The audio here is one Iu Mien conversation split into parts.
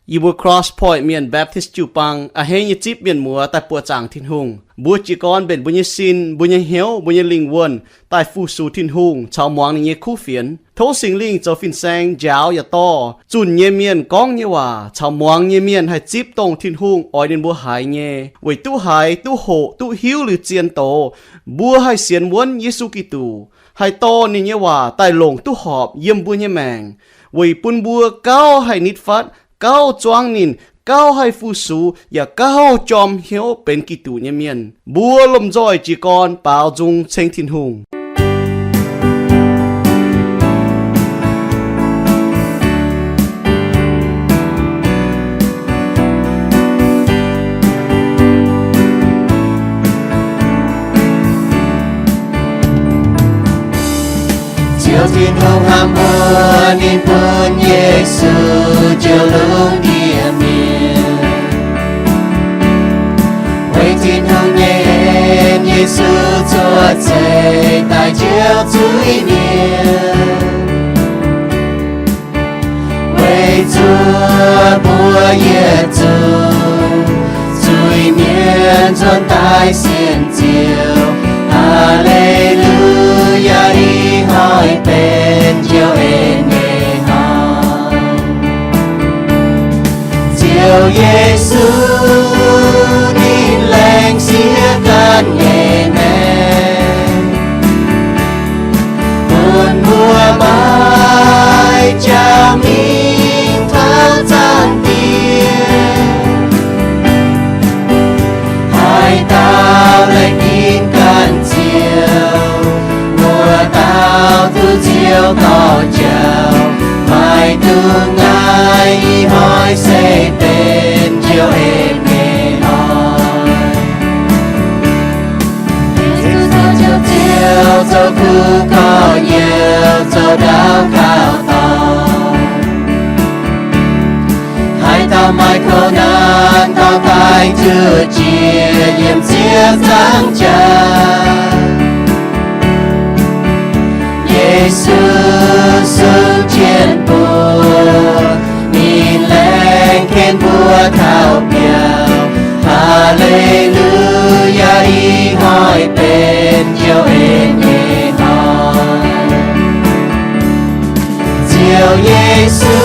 Yie mbuo Cross Point Mienh Baptist jiu-baang a'hneiv nyei zipv mienh muoz daaih buoqc zaangc Tin-Hungh. Mbuo jiez gorn mbenc mbuo nyei sin, mbuo nyei hnyouv, mbuo nyei lingh wuonh daaih fu-sux Tin-Hungh caux muangx ninh nyei kuv fienx. Tov Singx Lingh zoux fin-saeng njaaux yaac dorh zunh nyei mienh gorngv nyei waac caux muangx nyei mienh haih zipv dongh Tin-Hungh oix ninh mbuo haiz nyei, weic duqv haiz, duqv hoqc, duqv hiuv liuz zien doz, mbuo haih sienx wuonv Yesu Giduc, haih dorh ninh nyei waac daaih longc duqv horpc yiem mbuo nyei maengc, weic bun mbuo gauh haih nitv fatv, gauh zuangv ninh, gauh haih fu-sux, yaac gauh jorm hnyouv benx Giduc nyei mienh. Mbuo lomh nzoih jiez gorn baaux nzung ceng Tin-Hungh. Ziouv Tin-Hungh hnamv mbuo, ninh bun Yesu jouh lungh ndiev mienh. Weic Tin-Hungh nyei en, Yesu cuotv seix daaih njoux zuiz mienh. Weic zuqc mbuo yietc zungv zuiz-mienh nzuonx daaih sienx Ziouv. Haa^le^lu^yaa, ih hnoi benx Ziouv en nyei hnoi. Ziouv Yesu ninh laengz siev ganh nyei maengc, bun mbuo maiv jauv mingh taux zaangc Diex. Haaix dauh laengz ginx ganh Ziouv, wuov dauh duqv Ziouv dorh jauv. Maiv dungx naaiv, ih hnoi se benx Ziouv en nyei hnoi. Yesu zoux Njoux Ziouv, zoux kuv gorx-youz, zoux ndau kaux dorngx. Haaix dauh maaih kouv naanc, dorh daaih zuqc jiex yiem ziepc zangv jaax. Yesu sung jienv mbuo, ninh laengz ken mbuo taux biauv. Haa^le^lu^yaa, ih hnoi benx Ziouv en nyei hnoi. Ziouv Yesu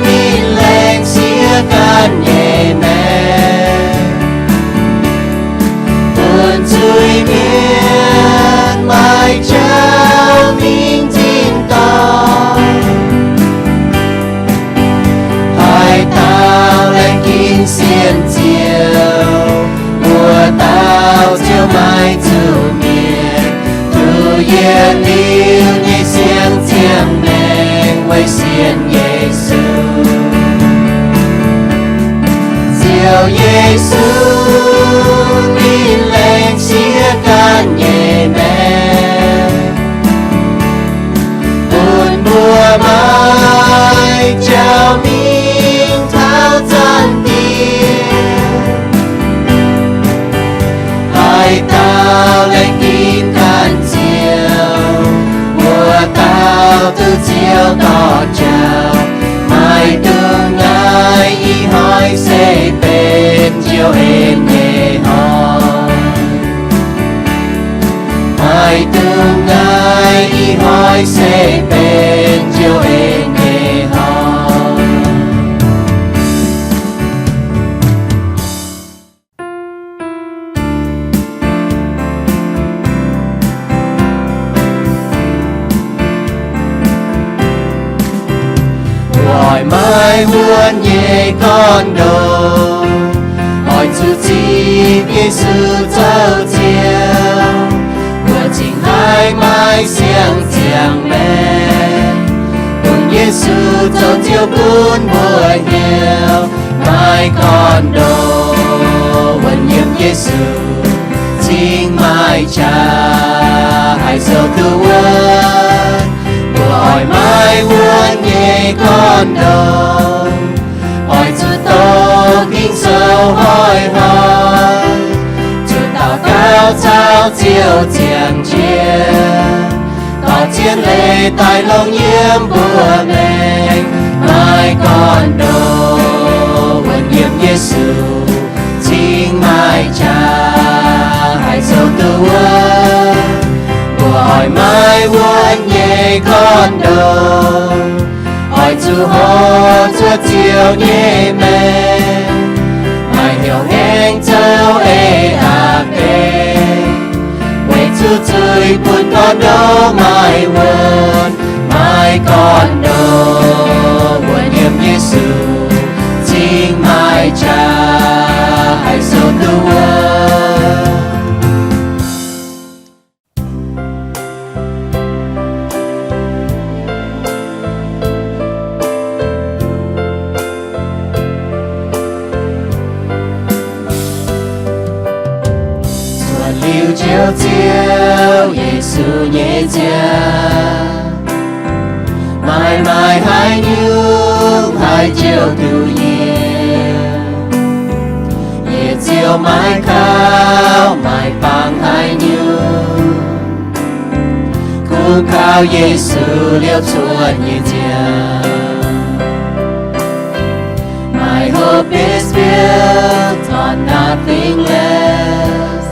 ninh laengz siev ganh nyei maengc, bun zuiz-mienh maiv jauv mingh tin-dorngh. Haaix dauh laengz ginx sienx Ziouv, wuov dauh ziouc maiv zuqc mietc. Duqv yietc liuz nyei siang ziangh maengc weic sienx Yesu. Ziouv Yesu ninh laengz siev ganh nyei maengc, bun mbuo maiv jauv mingh taux zaangc Diex. Haaix dauh laengz ginx ganh Ziouv, wuov dauh duqv Ziouv dorh jauv. Maiv dungx naaiv, ih hnoi se benx Ziouv en nyei hnoi. Maiv dungx naaiv, ih hnoi se benx Ziouv en nyei hnoi. Mbuo oix maiv wuonv nyei gorn-ndoqv, oix zuqc zipv Yesu zoux Ziouv. Mbuo cingx haih maaih siang-ziangh maengc, bun Yesu zoux Ziouv bun mbuo hnyouv. Maaih gorn-ndoqv wuonv yiem Yesu, cingx maaih qaqv haih zoux duqv wuonv. Mbuo oix maiv wuonv nyei gorn-ndoqv, oix zuqc doqc Ging-Sou hnoi-hnoi, zuqc daux gaux caux Ziouv ziangh jienv, dorh zien leiz daaih longc yiem mbuo maengc. Maaih gorn-ndoqv wuonv nyei gorn-ndoqv, oix zuqc hopv cuotv Ziouv nyei maengc. Maaih hnyouv aengx zoux eix aqc deix, weic zuqc zuiz bun gorn-ndoqv maaih wuonv. Maaih gorn-ndoqv wuonv yiem Yesu, cingx maaih qaqv haih sou duqv wuov. Cuotv liuz Ziouv, Ziouv Yesu nyei nziaamv, maaih maaih haaix nyungc haih jouh duqv yie. Yie ziouc maiv kaux, maiv bangc haaix nyungc, kungx kaux Yesu liouh cuotv nyei nziaamv. My hope is built on nothing less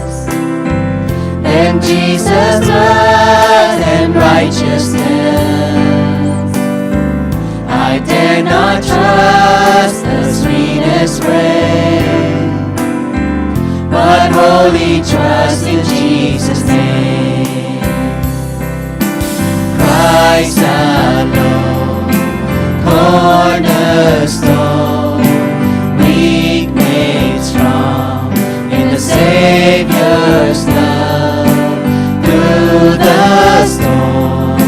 than Jesus' blood and righteousness. I dare not trust the sweetest frame, but wholly trust in Jesus' name. Christ alone, cornerstone, weak made strong in the Savior's love. Through the storm,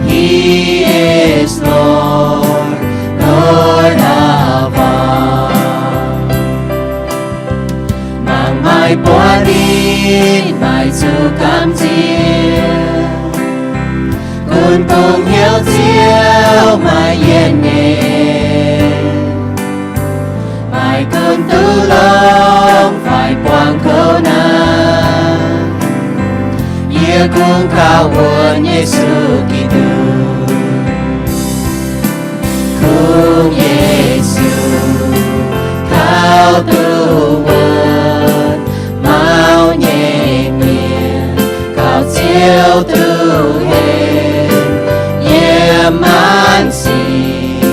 He is Lord, Lord of all. Mangc maaih buonv ninh, maaih zuqc gamh nziex, gunv dongh hnyouv Ziouv maaih yienh nyei, maaih gunv duqv longx fai buangh kouv naaiv, yie kungx kaux wuonv Yesu Giduc. Kungx Yesu kaux duqv wuonv, mauv nyei mienh gauh Ziouv duqv henv. Yiem maanc sic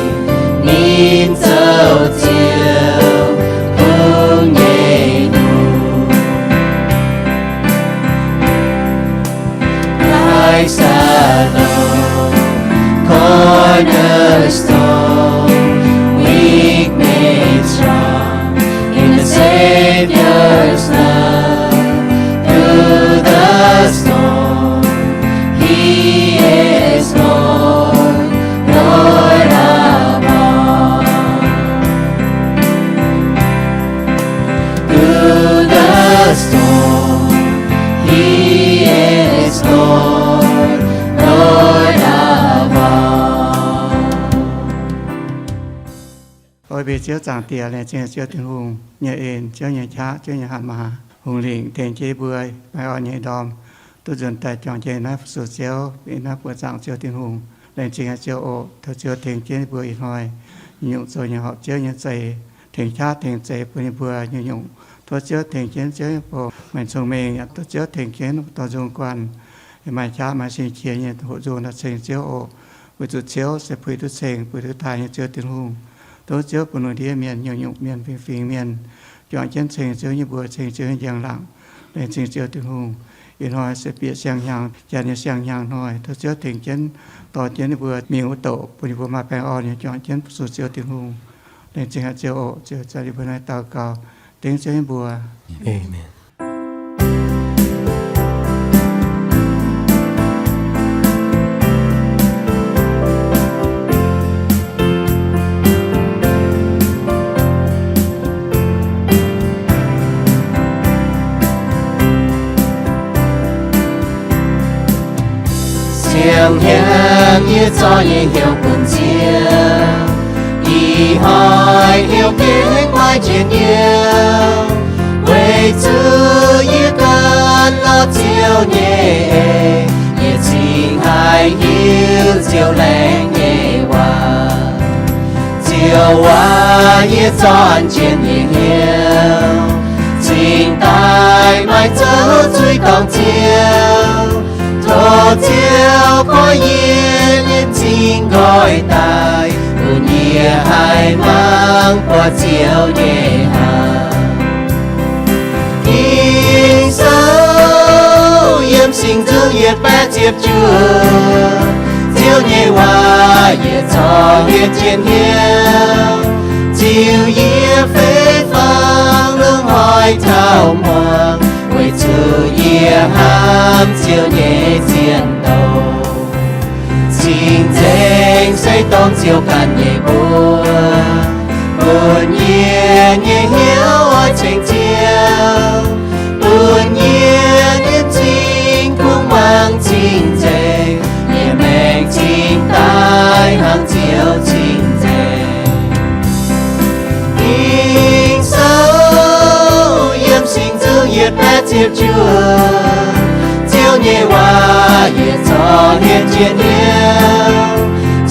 ninh zoux Ziouv kungx nyei hungh. Christ alone, cornerstone, weak made strong in the Savior's love. Through the storm, He is Lord, Lord of all. Through the storm, He is Lord, Lord of all. Oix mbuox Ziouv Zaangc Diex, laengz zingh Ziouv Tin-Hungh nyei en, Ziouv nyei qaqv, Ziouv nyei hatc maaz, hungh lingc tengx jienv mbuo baengh orn nyei ndorm duqv nzuonx daaih juangc jienv naaiv fu-sux Ziouv, bieqc naaiv buoqc zaangc Ziouv Tin-Hungh. Laengz zingh Ziouv oc. Tov Ziouv tengx jienv mbuo ih hnoi nyungc-nyungc zoux nyei horpc Ziouv nyei za'eix, tengx qaqv tengx za'eix bun ninh mbuo nyungc-nyungc. Tov Ziouv tengx jienv Ziouv nyei bou maaih cong-mengh, yaac tov Ziouv tengx jienv dorh nzung guanh, maaih qaqv maaih sin qiex nyei hoqc nzung naaiv ceng Ziouv oc. Weic zuqc Ziouv se puix duqv ceng puix duqv taaih nyei Ziouv Tin-Hungh. Tov Ziouv bun lungh ndiev mienh, nyungc-nyungc mienh, fingx-fingx mienh juangc jienv ceng Ziouv nyei mbuox, ceng Ziouv nyei njang-laangc. Laengz zingh Ziouv Tin-Hungh. Ih hnoi se bieqc siang-hnyangx, janx nyei siang-hnyangx hnoi. Tov Ziouv tengx jienv dorh jienv ninh mbuo mingh wuov douc, bun ninh mbuo maaih baengh orn nyei juangc jienv fu-sux Ziouv Tin-Hungh. Laengz zingh haic Ziouv oc. Ziouv, yie mbuo naaiv daux gaux dengv Ziouv nyei mbuox. Aamen. Siang-hnyangx yie zorqv nyei hnyouv bun Ziouv, ih hnoi hnyouv gengh maiv njien-youh, weic zuqc yie gan lorz Ziouv nyei eix, yie cingx haih hiuv Ziouv laengz nyei waac. Ziouv aac, yie zorqv an jienv nyei hnyouv cingx daaih maaih zouv zuiz dorngc Ziouv. Tov Ziouv korv yie nyei m'zing nqoi daaih, bun yie haih mangc buatc Ziouv nyei hnaangx. Ging-Sou yiem singx nzung yietc baeqv ziepc juoqv, Ziouv nyei waac yie corc hietv jienv hnyouv. Ziux yie fei fangx lungh hnoi taux muangx, weic zuqc yie hnamv Ziouv nyei zien douc. Cing-nzengc se dongh Ziouv ganh nyei mbuox, bun yie nyei hnyouv oix ceng Ziouv, bun yie nyei m'zing kungx muangx cing-nzengc, yie maengc cingx daaih hnangv Ziouv cing-nzengc. Ging-Sou yiem singx nzung yietc baeqv ziepc juoqv, Ziouv nyei waac yie corc hietv jienv hnyouv.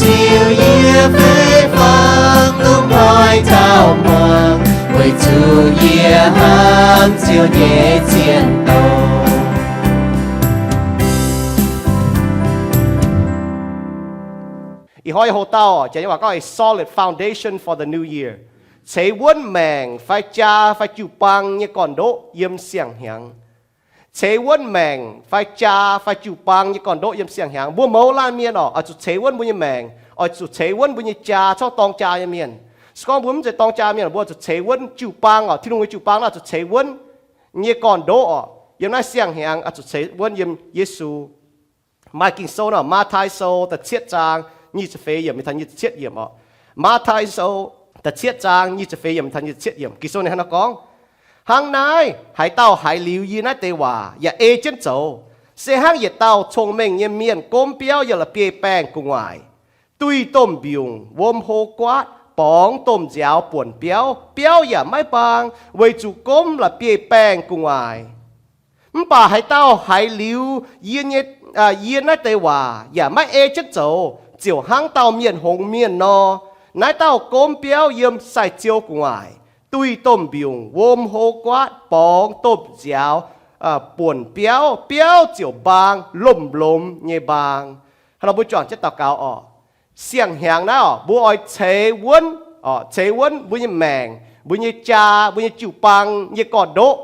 Ziux yie fei fangx lungh hnoi taux muangx, weic zuqc yie hnamv Ziouv nyei zien douc. Ih hnoi yie houx dauh janx nyei waac gorngv a solid foundation for the new year. Ceix wuonv maengc fai jaa fai jiu-baang nyei gorn-ndoqv yiem siang-hnyangx. Ceix wuonv maengc fai jaa fai jiu-baang nyei gorn-ndoqv yiem siang-hnyangx. Mbuo mouz laanh mienh oc, oix zuqc ceix wuonv mbuo nyei maengc, oix zuqc ceix wuonv mbuo nyei jaa, corc dorng jaa nyei mienh. Se gorngv mbuo mv zeiz dorng jaa mienh, mbuo oix zuqc ceix wuonv jiu-baang oc. Tin-Hungh nyei jiu-baang naaiv oix zuqc ceix wuonv nyei gorn-ndoqv oc, yiem naaiv siang-hnyangx oix zuqc ceix wuonv yiem Yesu. Maaih Ging-Sou nor, Matv^tai Sou da'cietv zaang nyic ziepc feix yiemc mingh taux nyic ziepc cietv yiemc oc. Matv^tai Sou da'cietv zaang nyic ziepc feix yiemc mingh taux nyic ziepc cietv yiemc, Ging-Sou ninh hnangv naaiv gorngv, Hnangv naaiv, haaix dauh haiz liuz yie naaiv deix waac yaac ei jienv zoux, se hnangv yietc dauh cong-mengh nyei mienh gomv biauv yiem la'bieiv-baengh gu'nguaaic, duih domh mbiungc, wuom hlo guaatv, borngz domh nziaaux buonc biauv. Biauv yaac maiv mbaang, weic zuqc gomv la'bieiv-baengh gu'nguaaic. Mv baac haaix dauh haiz liuz yie nyei, yie naaiv deix waac yaac maiv ei jienv zoux, ziouc hnangv dauh mienh hngongx mienh nor. Naaiv dauh gomv biauv yiem sai-ziou gu'nguaaic, duih domh mbiungc, wuom hlo guaatv, borngz domh nziaaux buonc biauv. Biauv ziouc mbaang, lomh-lomh nyei mbaang. Hnangv nor mbuo juangc jienv daux gaux oc. Siang-hnyangx naaiv oc, mbuo oix ceix wuonv, ceix wuonv mbuo nyei maengc, mbuo nyei jaa, mbuo nyei jiu-baang nyei gorn-ndoqv.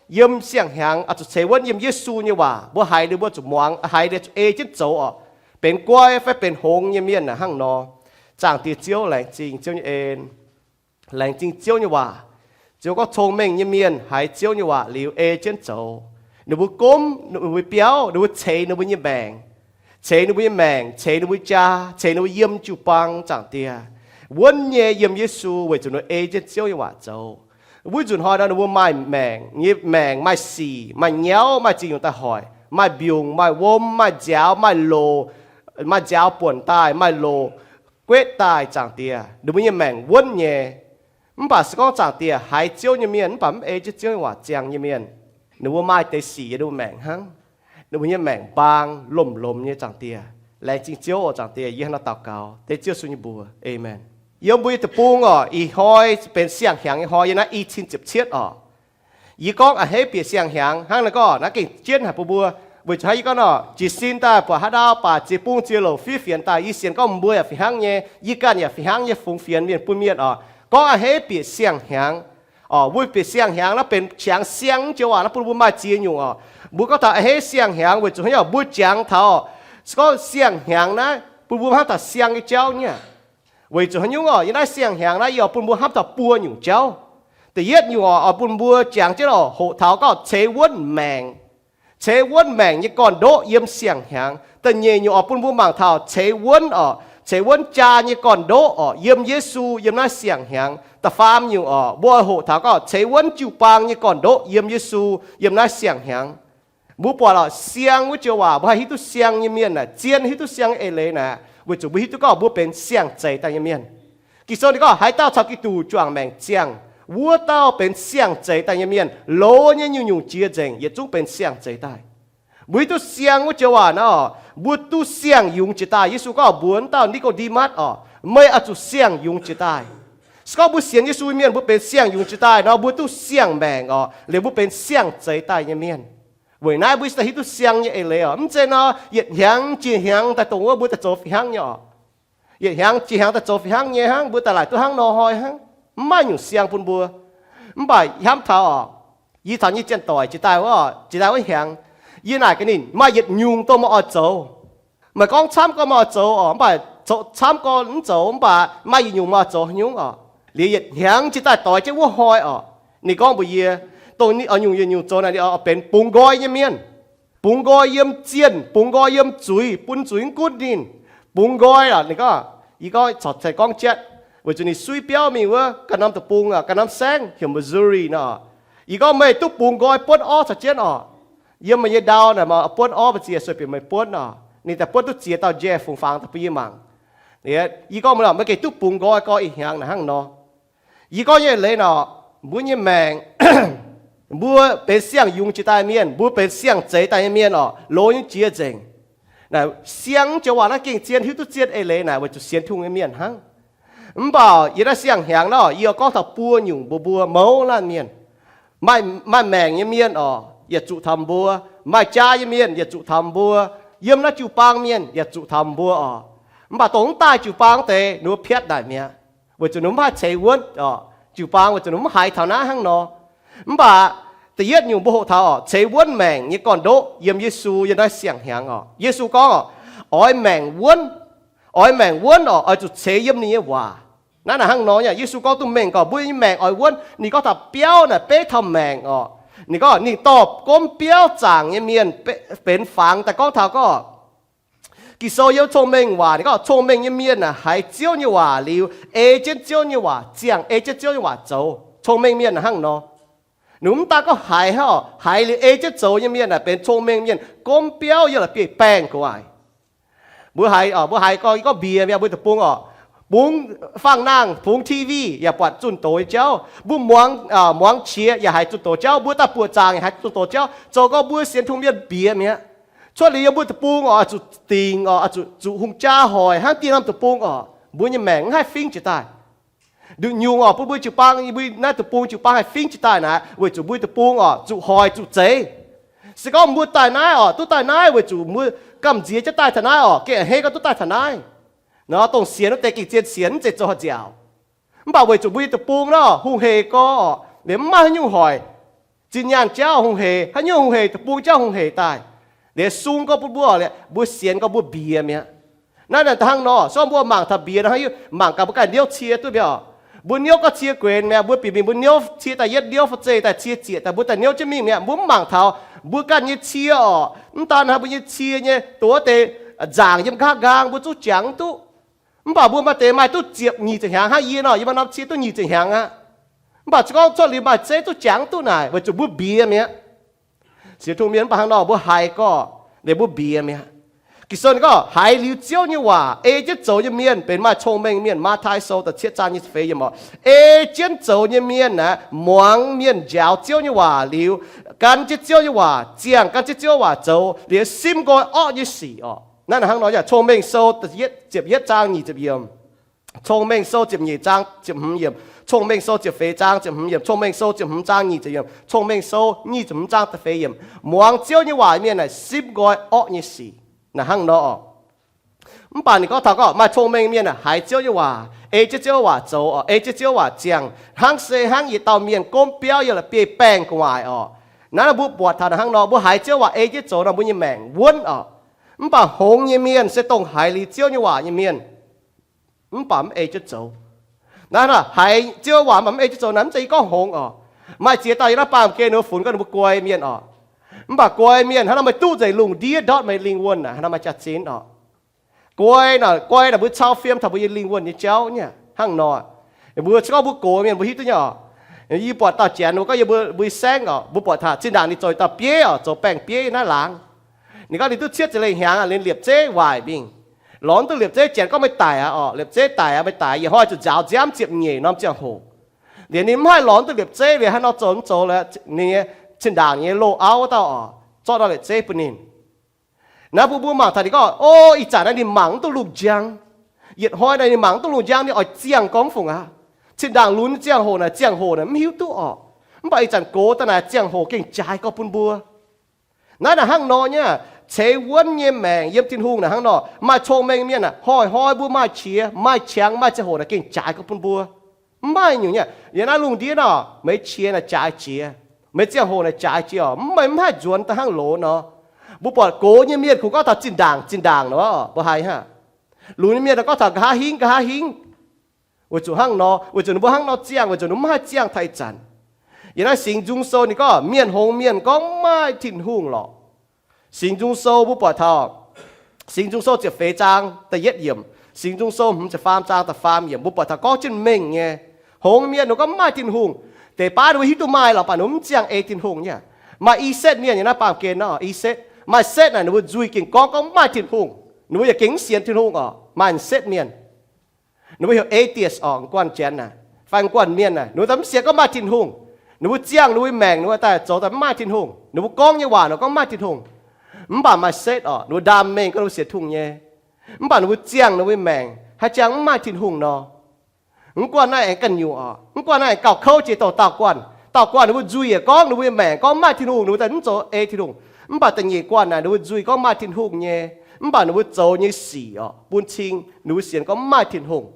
Yiem siang-hnyangx oix zuqc ceix wuonv yiem Yesu nyei waac. Mbuo haiz liuz mbuo zuqc muangx, haiz liuz zuqc ei jienv zoux oc. Benx guai fai benx hngongx nyei mienh hnangv nor. Zaangc Diex Ziouv, laengz zingh Ziouv nyei en, laengz zingh Ziouv nyei waac. Ziouv gorngv cong-mengh nyei mienh haiz Ziouv nyei waac liuz ei jienv zoux, ninh mbuo gomv ninh mbuo biauv, ninh mbuo ceix ninh mbuo nyei maengc, ceix ninh mbuo nyei maengc, ceix ninh mbuo jaa, ceix ninh mbuo yiem jiu-baang, Zaangc Diex, wuonv nyei yiem Yesu weic zuqc ninh ei jienv Ziouv nyei waac zoux. Wuov nzunc hnoi nor ninh mbuo maaih maengc nyei, maengc maaih sic, maaih nyauv, maaih ziex nyungc daaih hoic, maaih mbiungc, maaih wuom, maaih nziaaux, maaih loc, maaih nziaaux buonc daaih, maaih loc guetv daaih, Zaangc Diex, ninh mbuo nyei maengc wuonv nyei. Mv baac se gorngv Zaangc Diex haiz Ziouv nyei mienh mv baac mv ei jienv Ziouv nyei waac ziangx nyei mienh, ninh mbuo maaih deix sic yiem ninh mbuo maengc hnangv. Ninh mbuo nyei maengc mbaang lomh-lomh nyei, Zaangc Diex. Laengz zingh Ziouv oc, Zaangc Diex. Yie hnangv nor daux gaux dengv Ziouv Yesu nyei mbuox. Aamen. Yiem mbuo nyei deic-bung oc, ih hnoi benx siang-hnyangx nyei hnoi, yiem naaiv i cin ziepc cietv oc. Yie gorngv a'hneiv bieqc siang-hnyangx hnangv naaiv gorngv naaiv gengh jienv haic bun mbuo, weic zuqc hnangv yie gorngv nor, jiez sin daaih buatc haaix ndau baac ziex bung ziex louc fiev fienx daaih, yie sienx gorngv mbuo yaac fih hnangv nyei, yie ganh yaac fih hnangv nyei fungx fienx mienh bun mienh oc. Gorngv a'hneiv bieqc siang-hnyangx oc, mbuo bieqc siang-hnyangx naaiv benx qangx siang joux waac naaiv bun mbuo maaih ziex nyungc oc. Mbuo gorngv taux a'hneiv siang-hnyangx weic zuqc hnangv yaac mbuo jangx taux oc, se gorngv siang-hnyangx naaiv bun mbuo hnamv taux siang nyei jauv nyei aqv. Weic zuqc haaix nyungc oc, yiem naaiv siang-hnyangx naaiv yie oix bun mbuo hnamv taux buo nyungc jauv. Da'yietv nyungc oc, oix bun mbuo jangx jienv oc, hoqc taux gorngv ceix wuonv maengc, ceix wuonv maengc nyei gorn-ndoqv yiem siang-hnyangx. Da'nyeic nyungc oix bun mbuo mangc taux ceix wuonv oc, ceix wuonv jaa nyei gorn-ndoqv oc, yiem Yesu yiem naaiv siang-hnyangx. Da'faam nyungc oc, mbuo oix hoqc taux gorngv ceix wuonv jiu-baang nyei gorn-ndoqv yiem Yesu yiem naaiv siang-hnyangx. Mbuo buatc oc, siang wuov joux waac mbuo haih hiuv duqv siang nyei mienh naaic, zien hiuv duqv siang eix leiz naaic, weic zuqc mbuo hiuv duqv gorngv mbuo benx siang-zeix daaih nyei mienh. Ging-Sou ninh gorngv haaix dauh caux Giduc juangc maengc ziangh, wuov dauh benx siang-zeix daaih nyei mienh. Loz nyei nyungc-nyungc jiex nzengc yietc zungv benx siang-zeix daaih. Mbuo hiuv duqv siang wuov joux waac naaic oc, mbuo duqv siang yungz jiex daaih. Yesu gorngv mbuox wuov dauh Ni^ko^nde^matv oc, meih oix zuqc siang yungz jiex daaih. Se gorngv mbuo sienx Yesu nyei mienh mbuo benx siang yungz jiex daaih nor, mbuo duqv siang maengc oc, liuz mbuo benx siang-zeix daaih nyei mienh. Weic naaiv mbuo daaih hiuv duqv siang nyei eix leiz oc. Mv zeiz nor yietc hnyangx jiex hnyangx daaih dongh wuov mbuo daaih zoux fih hnangv nyei oc. Yietc hnyangx jiex hnyangx daaih zoux fih hnangv nyei hnangv, mbuo daaih laaic duqv hnangv nor hnoi hnangv. Mv maaih nyungc siang bun mbuo. Mv baac hnamv taux oc, yie taux nyei janx-doic jiex daaih wuov, jiex daaih wuov hnyangx, yie naaic gaax ninh, maaih yietc nyungc dongh meih oix zoux. Meih gorngv camv gorngv meih oix zoux oc, mv baac zoux camv gorngv mv zoux, mv baac maaih yietc nyungc meih oix zoux haaix nyungc oc. Liuz yietc hnyangx jiex daaih doix jienv wuov hnoi oc, ninh gorngv mbuox yie, dongh ninh oix nyungc yietc nyungc zoux naaic, ninh oix benx bungx nqoi nyei mienh. Bungx nqoi yiem zienh, bungx nqoi yiem zuiz, bun zuiz mv gunv ninh. Bungx nqoi oc, ninh gorngv, yie gorngv corc ceix gorngv jatv, weic zuqc ninh suiv biauv mingh wuov ganh norm deic-bung, ganh norm saengv heuc Missouri nor. Yie gorngv meih duqv bungx nqoi buonv orv caux jienv oc. Yiem meih nyei ndau naaic maaih buonv orv mbu'ziex sueih bieqc meih buonv oc. Ninh daaih buonv duqv ziex dauh njaeh fungx fangx daaih bun yie mangc. Yie gorngv meih, meih gengh duqv bungx nqoi gorx ih hnyangx naaic hnangv nor. Yie gorngv nyei leiz nor, mbuo nyei maengc, mbuo benx siang-yungz jiex daaih mienh, mbuo benx siang-zeix daaih nyei mienh oc, loz nyei jiex nzengc. Naaic siang joux waac naaiv gengh zien hiuv duqv zien eix leiz naaic weic zuqc sienx Tin-Hungh nyei mienh hnangv. Mv baac yie naaiv siang-hnyangx nor, yie oix gorngv taux buo nyungc mbuox mbuo mouz laanh mienh. Maaih, maaih maengc nyei mienh oc, yaac zuqc taux mbuo. Maaih jaa nyei mienh yaac zuqc taux mbuo. Yiem naaiv jiu-baang mienh yaac zuqc taux mbuo oc. Mv baac dongh mv daaih jiu-baang deix ninh mbuo piatv naaic mi'aqv, weic zuqc ninh mbuo mv haih ceix wuonv oc. Jiu-baang weic zuqc ninh mbuo mv haiz taux naaiv hnangv nor. Mv baac da'yietv nyungc mbuo hoqc taux oc, ceix wuonv maengc nyei gorn-ndoqv yiem Yesu yiem naaiv siang-hnyangx oc. Yesu gorngv oc, oix maengc wuonv, oix maengc wuonv oc, oix zuqc ceix yiem ninh nyei waac. Naaiv naaic hnangv nor nyei, Yesu gorngv duqv mengh gorx, mbuo nyei maengc oix wuonv. Ninh gorngv taux biauv naaic beiv taux maengc oc. Ninh gorngv ninh dorh gomv biauv zaangc nyei mienh benx fangx daaih gorngv taux gorngv Ging-Sou yiem cong-mengh waac, ninh gorngv cong-mengh nyei mienh aah, haiz Ziouv nyei waac liuz, ei jienv Ziouv nyei waac ziangh, ei jienv Ziouv nyei waac zoux. Cong-mengh mienh aah hnangv nor. Ninh mv daan gorngv haiz hnangv oc, haiz liuz ei jienv zoux nyei mienh aah, benx cong-mengh mienh, gomv biauv yiem la'bieiv-baengh gu'nguaaic. Mbuo haiz, mbuo haiz gorngv, gorngv mbiex mi'aqv, mbuo deic-bung oc, bungx fangx-nangh, bungx T V yaac buatc zunh doz nyei jauv. Mbuo muangx, muangx qiex yaac haiz zunh doz jauv. Mbuo daaih buoqc zaangc yaac haiz zunh doz jauv. Zoux gorngv mbuo sienx Tin-Hungh mienh mbiex mi'aqv. Cuotv liuz yiem mbuo deic-bung oc, zuqc dingc oc, zuqc, zuqc hungh jaa hoic hnangv dieh norm deic-bung oc, mbuo nyei maengc mv haih fingv jiex daaih. Nduqc nyungc oc, bun mbuo jiu-baang, mbuo naaiv deic-bung jiu-baang haih fingv jiex daaih naaic, weic zuqc mbuo deic-bung oc, zuqc hoic zuqc zeiz. Se gorngv mbuo daaih naaiv oc, duqv daaih naaiv weic zuqc mbuo gamh nziex jienv daaih taux naaiv oc, gengh a'hneiv gorngv duqv daaih taux naaiv. Nor dongh sienx wuov deix gengh zien sienx, mv zeiz zoux haaix nziaauc. Mv baac weic zuqc mbuo nyei deic-bung nor hungh hec gorx oc, liemh mv maaih haaix nyungc hoic. Zinh nyaanh jauv hungh hec, haaix nyungc hungh hec, deic-bung jauv hungh hec daaih. Liemh sung gorngv bun mbuo, mbuo sienx gorngv mbuo mbiex mi'aqv. Naaiv naaic hnangv nor, se gorngv mbuo mangc taux mbiex nor, hnangv mangc gaax mbuo ganh niouv cie duqv mi'aqv oc. Mbuo niouv gorngv cie guenx mi'aqv, mbuo bieqc mingh mbuo niouv cie daaih yietv niouv fai zeiz daaih cie zieqc daaih mbuo daaih niouv jienv mingh mi'aqv, mbuo mv mangc taux mbuo ganh nyei cie oc. Mv daan hnangv mbuo nyei cie nyei doz deix nzaangc yiem nqaang nqaang mbuo zungv jangx mv duqv. Mv baac mbuo maaih deix maaih duqv ziepc nyic ziepc hnyangx hnangv yie nor, yie maaih norm cie duqv nyic ziepc hnyangx aqv. Mv baac se gorngv cuotv liuz maaih zeiv duqv jangx duqv naaic, weic zuqc mbuo mbiex mi'aqv. Sienx Tin-Hungh mienh mv baac hnangv nor, mbuo haiz gorngv liuz mbuo mbiex mi'aqv. Ging-Sou ninh gorngv haiz liuz Ziouv nyei waac ei jienv zoux nyei mienh benx maaih cong-mengh mienh. Matv^tai Sou da'cietv zaang nyic ziepc feix yiemc oc, ei jienv zoux nyei mienh aeqv, muangx mienh njaaux Ziouv nyei waac liuz, gan jienv Ziouv nyei waac ziangh, gan jienv Ziouv waac zoux liuz simv nqoi orqv nyei sic oc. Naaiv hnangv nor yaac Cong-Mengh Sou ziepc yietv zaang nyic ziepc yiemc, Cong-Mengh Sou ziepc nyeic zaang ziepc hmz yiemc, Cong-Mengh Sou ziepc feix zaang ziepc hmz yiemc, Cong-Mengh Sou ziepc hmz zaang nyic ziepc yiemc, Cong-Mengh Sou nyic ziepc hmz zaang da'feix yiemc. Muangx Ziouv nyei waac mienh aeqv, simv nqoi orqv nyei sic. Naaiv hnangv nor. Mv baac ninh gorngv taux gorngv maaih cong-mengh mienh aeqv, haiz Ziouv nyei waac, ei jienv Ziouv waac zoux oc, ei jienv Ziouv waac ziangh, hnangv se hnangv yietc dauh mienh gomv biauv yiem la'bieiv-baengh gu'nguaaic oc. Naaiv bun buatc taux naaiv hnangv nor, mbuo haiz Ziouv waac ei jienv zoux nor, mbuo nyei maengc wuonv oc. Mv baac hngongx nyei mienh se dongh haiz liuz Ziouv nyei waac nyei mienh, mv baac mv ei jienv zoux. Naaiv haiz Ziouv waac mv baac mv ei jienv zoux naaiv, mv zeiz yie gorngv hngongx oc. Maaih ziex dauh yiem naaiv baamh gen ninh mbuo funx gorngv ninh mbuo guai mienh oc. Mv baac guai mienh hnangv nor meih duqv nzengc lungh ndiev ndortv meih lingh wuonh naaic, hnangv nor maaih jaax-zinh oc. Guai naaic, guai naaic mbuo cau fiem taux mbuo nyei lingh wuonh nyei jauv nyei hnangv nor. Mbuo se gorngv mbuo gox mienh mbuo hiuv duqv nyei oc. Yie buatc dauh Janx ninh mbuo gorngv yiem mbuo, mbuo nyei saengv oc, mbuo buatc taux zinh ndaangc ninh zoux dauh bieiv oc, zoux baengh bieiv naaiv laangz. Ninh gorngv ninh duqv cietv ziepc lengh hnyangx aqv, ninh liepc zeiv waaic mingh. Lorz duqv liepc zeiv, Janx gorngv meih daic aqv oc, liepc zeiv daic aqv, meih daic, yietc hnoi zuqc nzaaux nziaamv ziepc nyeic norm ziangh hoc. Liuz ninh mv haih lorz duqv liepc zeiv, liuz haaix nor zoux mv zoux, ninh zinh ndaangc nyei loz-auv wuov dauh oc, zorqv norm liepc zeiv bun ninh. Naaiv mbuo mbuo mangc taux ninh gorngv, o, ih zanc naaiv ninh mangc mv duqv lungh njang. Yietc hnoi naaic ninh mangc mv duqv lungh njang, ninh oix ziangh gorngv mv fungc aqv. Zinh ndaangc lunx ziangh hoc naaic, ziangh hoc naaic mv hiuv duqv oc. Mv baac ih zanc gox daaih naaic ziangh hoc gengh jaaix gorx bun mbuo. Naaiv naaic hnangv nor nyei, ceix wuonv nyei maengc yiem Tin-Hungh naaic hnangv nor. Maaih cong-mengh mienh aah, hnoi-hnoi mbuo maaih qiex, maaih qangx, maaih ziangh hoc naaic gengh jaaix gorngv bun mbuo. Mv maaih nyungc nyei. Yiem naaiv lungh ndiev nor, meih qiex naaic jaaix jiex, meih ziangh hoc naaic jaaix jiex oc. Mv, meih mv haih nzuonx daaih hnangv loz nor. Mbuo buatc gox nyei mienh kungx gorngv taux zinh ndaangc, zinh ndaangc nor, mbuo haiz hnangv. Lunx nyei mienh gorngv taux nqa'haav hingv, nqa'haav hingv. Weic zuqc hnangv nor, weic zuqc ninh mbuo hnangv nor ziangh, weic zuqc ninh mbuo mv haih ziangh taaih ih zanc. Yiem naaiv Singx Nzung Sou ninh gorngv, mienh hngongx mienh gorngv mv maaih Tin-Hungh lorqc. Singx Nzung Sou mbuo buatc taux, Singx Nzung Sou ziepc feix zaang da'yietv yiemc, Singx Nzung Sou hmz ziepc faam zaang da'faam yiemc, mbuo buatc taux gorngv jienv mengh nyei. Hngongx mienh ninh gorngv mv maaih Tin-Hungh. Deix baav ninh mbuo hiuv duqv maaih lorqc, mv baac ninh mbuo mv ziangh ei Tin-Hungh nyei. Maaih I setv mienh nyei naaiv baamh gen nor, I setv, maaih setv naaic ninh mbuo nzuih gengh gorngv, gorngv mv maaih Tin-Hungh. Ninh mbuo yaac gengh mv sienx Tin-Hungh oc. Maaih setv mienh, ninh mbuo heuc atheist oc, guanh janx naaic fai guanh mienh naaic, ninh mbuo daaih mv sienx gorngv maaih Tin-Hungh. Ninh mbuo ziangh ninh mbuo maengc, ninh mbuo daaih zoux daaih mv maaih Tin-Hungh. Ninh mbuo gorngv nyei waac nor gorngv mv maaih Tin-Hungh. Mv baac maaih setv oc, ninh mbuo ndaam mengh gorngv ninh mbuo sienx Tin-Hungh nyei. Mv baac ninh mbuo ziangh ninh mbuo maengc haaix jangx mv maaih Tin-Hungh nor. Mv guanh naaiv aengx ganh nyungc oc, mv guanh naaiv aengx gauh kouv jiex douc daauh guanh. Daauh guanh ninh mbuo nzuih yaac gorngv ninh mbuo nyei maengc gorngv mv maaih Tin-Hungh, ninh mbuo daaih mv zoux ei Tin-Hungh. Mv baac da'nyeic guanh naaic ninh mbuo nzuih gorngv maaih Tin-Hungh nyei, mv baac ninh mbuo zoux nyei sic oc, bun cing ninh mbuo sienx gorngv mv maaih Tin-Hungh.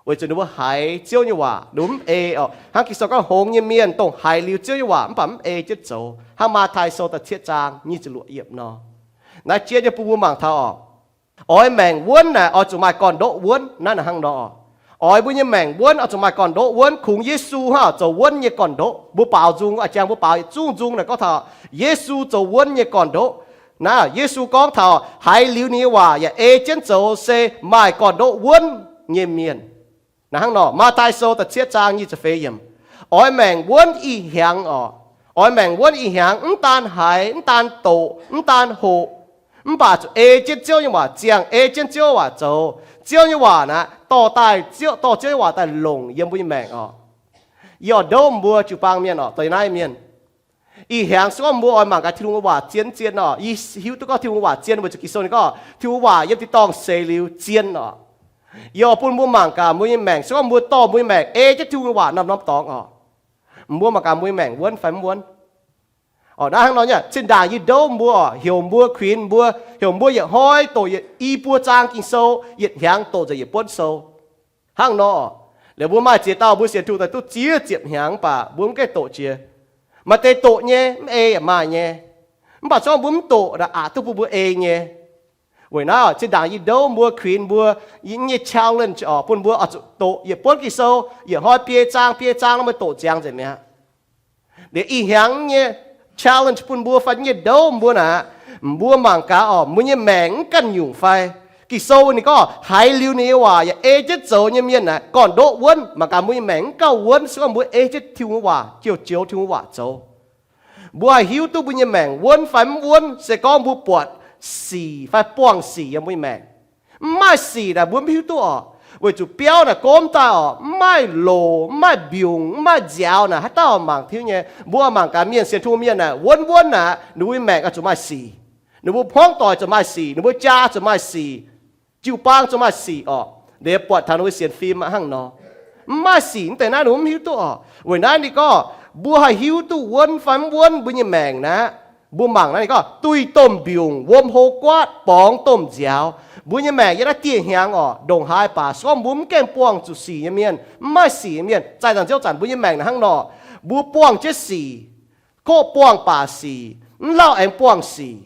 Weic zuqc ninh mbuo haiz Ziouv nyei waac ninh mbuo mv ei oc. Hnangv Ging-Sou gorngv, hngongx nyei mienh dongh haiz liuz Ziouv nyei waac mv baac mv ei jienv zoux. Hnangv Matv^tai Sou da'cietv zaang nyic ziepc luoqc yiemc nor. Naaiv jiex nyei bun mbuo mangc taux oc. Oix maengc wuonv naaic oix zuqc maaih gorn-ndoqv wuonv. Naaiv naaic hnangv nor, oix mbuo nyei maengc wuonv oix zuqc maaih gorn-ndoqv wuonv. Kungx Yesu hnangv zoux wuonv nyei gorn-ndoqv. Mbuo baaux nzung, a'jang mbuo baaux yietc zungv nzung naaic gorngv taux Yesu zoux wuonv nyei gorn-ndoqv. Naaiv Yesu gorngv taux haiz liuz ninh nyei waac yaac ei jienv zoux se maaih gorn-ndoqv wuonv nyei mienh. Naaiv hnangv nor, Matv^tai Sou da'cietv zaang nyic ziepc feix yiemc, oix maengc wuonv ih hnyangx oc. Oix maengc wuonv ih hnyangx, mv daan haiz, mv daan doqc, mv daan hoqc, mv baac zuqc ei jienv Ziouv nyei waac ziangh, ei jienv Ziouv waac zoux. Ziouv nyei waac naaic dorh daaih, Ziouv, dorh Ziouv nyei waac daaih longc yiem mbuo nyei maengc oc. Yie oix ndouv mbuo jiu-baang mienh oc, dongh naaiv mienh. Ih hnyangx se gorngv mbuo oix mangc gaax Tin-Hungh nyei waac zien mv zien oc. Yie hiuv duqv gorngv Tin-Hungh waac zien weic zuqc Ging-Sou ninh gorngv Tin-Hungh waac yiem tin-dorngh seix liuz zien oc. Yie oix bun mbuo mangc gaax mbuo nyei maengc, se gorngv mbuo dorh mbuo nyei maengc ei jienv Tin-Hungh nyei waac norm-norm dorngx oc, mbuo mangc gaax mbuo nyei maengc wuonv fai mv wuonv. Oc, naaiv hnangv nor nyei, zinh ndaangc yie ndouv mbuo oc, heuc mbuo kuinx mbuo, heuc mbuo yietc hnoi doqc yietc i buo zaang Ging-Sou, yietc hnyangx doqc nzengc yietc buonv sou. Hnangv nor, liuz mbuo maaih ziex dauh mbuo sienx Tin-Hungh daaih duqv ziex ziepc hnyangx mv baac mbuo mv gaengh doqc jiex. Maaih deix doqc nyei, mv ei yaac maaih nyei. Mv baac se gorngv mbuo mv doqc naaic, aqc duqv bun mbuo ei nyei. Weic naaiv zinh ndaangc yie ndouv mbuo, kuinx mbuo, yie nyei challenge oc, bun mbuo oix zuqc doqc yietc buonv Ging-Sou, yietc hnoi biei zaang biei zaang nor meih doqc ziangx nzengc mi'aqv. Liuz ih hnyangx nyei challenge bun mbuo fai nyei ndouv mbuo naaic, mbuo mangc gaax oc, mbuo nyei maengc mv ganh nyungc fai. Ging-Sou ninh gorngv haiz liuz ninh nyei waac yaac ei jienv zoux nyei mienh naaic gorn-ndoqv wuonv. Mangc gaax mbuo nyei maengc mv gauh wuonv, se gorngv mbuo ei jienv Tin-Hungh nyei waac, joux joux Tin-Hungh nyei waac zoux. Mbuo haih hiuv duqv mbuo nyei maengc wuonv fai mv wuonv se gorngv mbuo buatc sic fai buangh sic yiem mbuo nyei maengc. Mv maaih sic naaic mbuo mv hiuv duqv oc. Weic zuqc biauv naaic gomv daaih oc, mv maaih loc, mv maaih mbiungc, mv maaih nziaaux naaic haaix dauh mangc tiuv nyei. Mbuo mangc gaax mienh sienx Tin-Hungh mienh naaic wuonv wuonv naaic, ninh mbuo nyei maengc oix zuqc maaih sic. Ninh mbuo hmuangv doic zuqc maaih sic, ninh mbuo jaa zuqc maaih sic, jiu-baang zuqc maaih sic oc. Liuz buatc taux ninh mbuo sienx fim hnangv nor, mv maaih sic wuov deix naaiv ninh mbuo mv hiuv duqv oc. Weic naaiv ninh gorngv mbuo haih hiuv duqv wuonv fai mv wuonv mbuo nyei maengc naaic, mbuo mangc naaiv ninh gorngv duih domh mbiungc, wuom hlo guaatv, borngz domh nziaaux. Mbuo nyei maengc yiem naaiv dieh hnyangx oc, ndongc haaix baac se gorngv mbuo mv gaengh buangh zuqc sic nyei mienh, mv maaih sic nyei mienh, zaih nzangc-ziouv zanc mbuo nyei maengc naaic hnangv nor, mbuo buangh jienv sic, koqv buangh baac sic, mv lauh aengx buangh sic.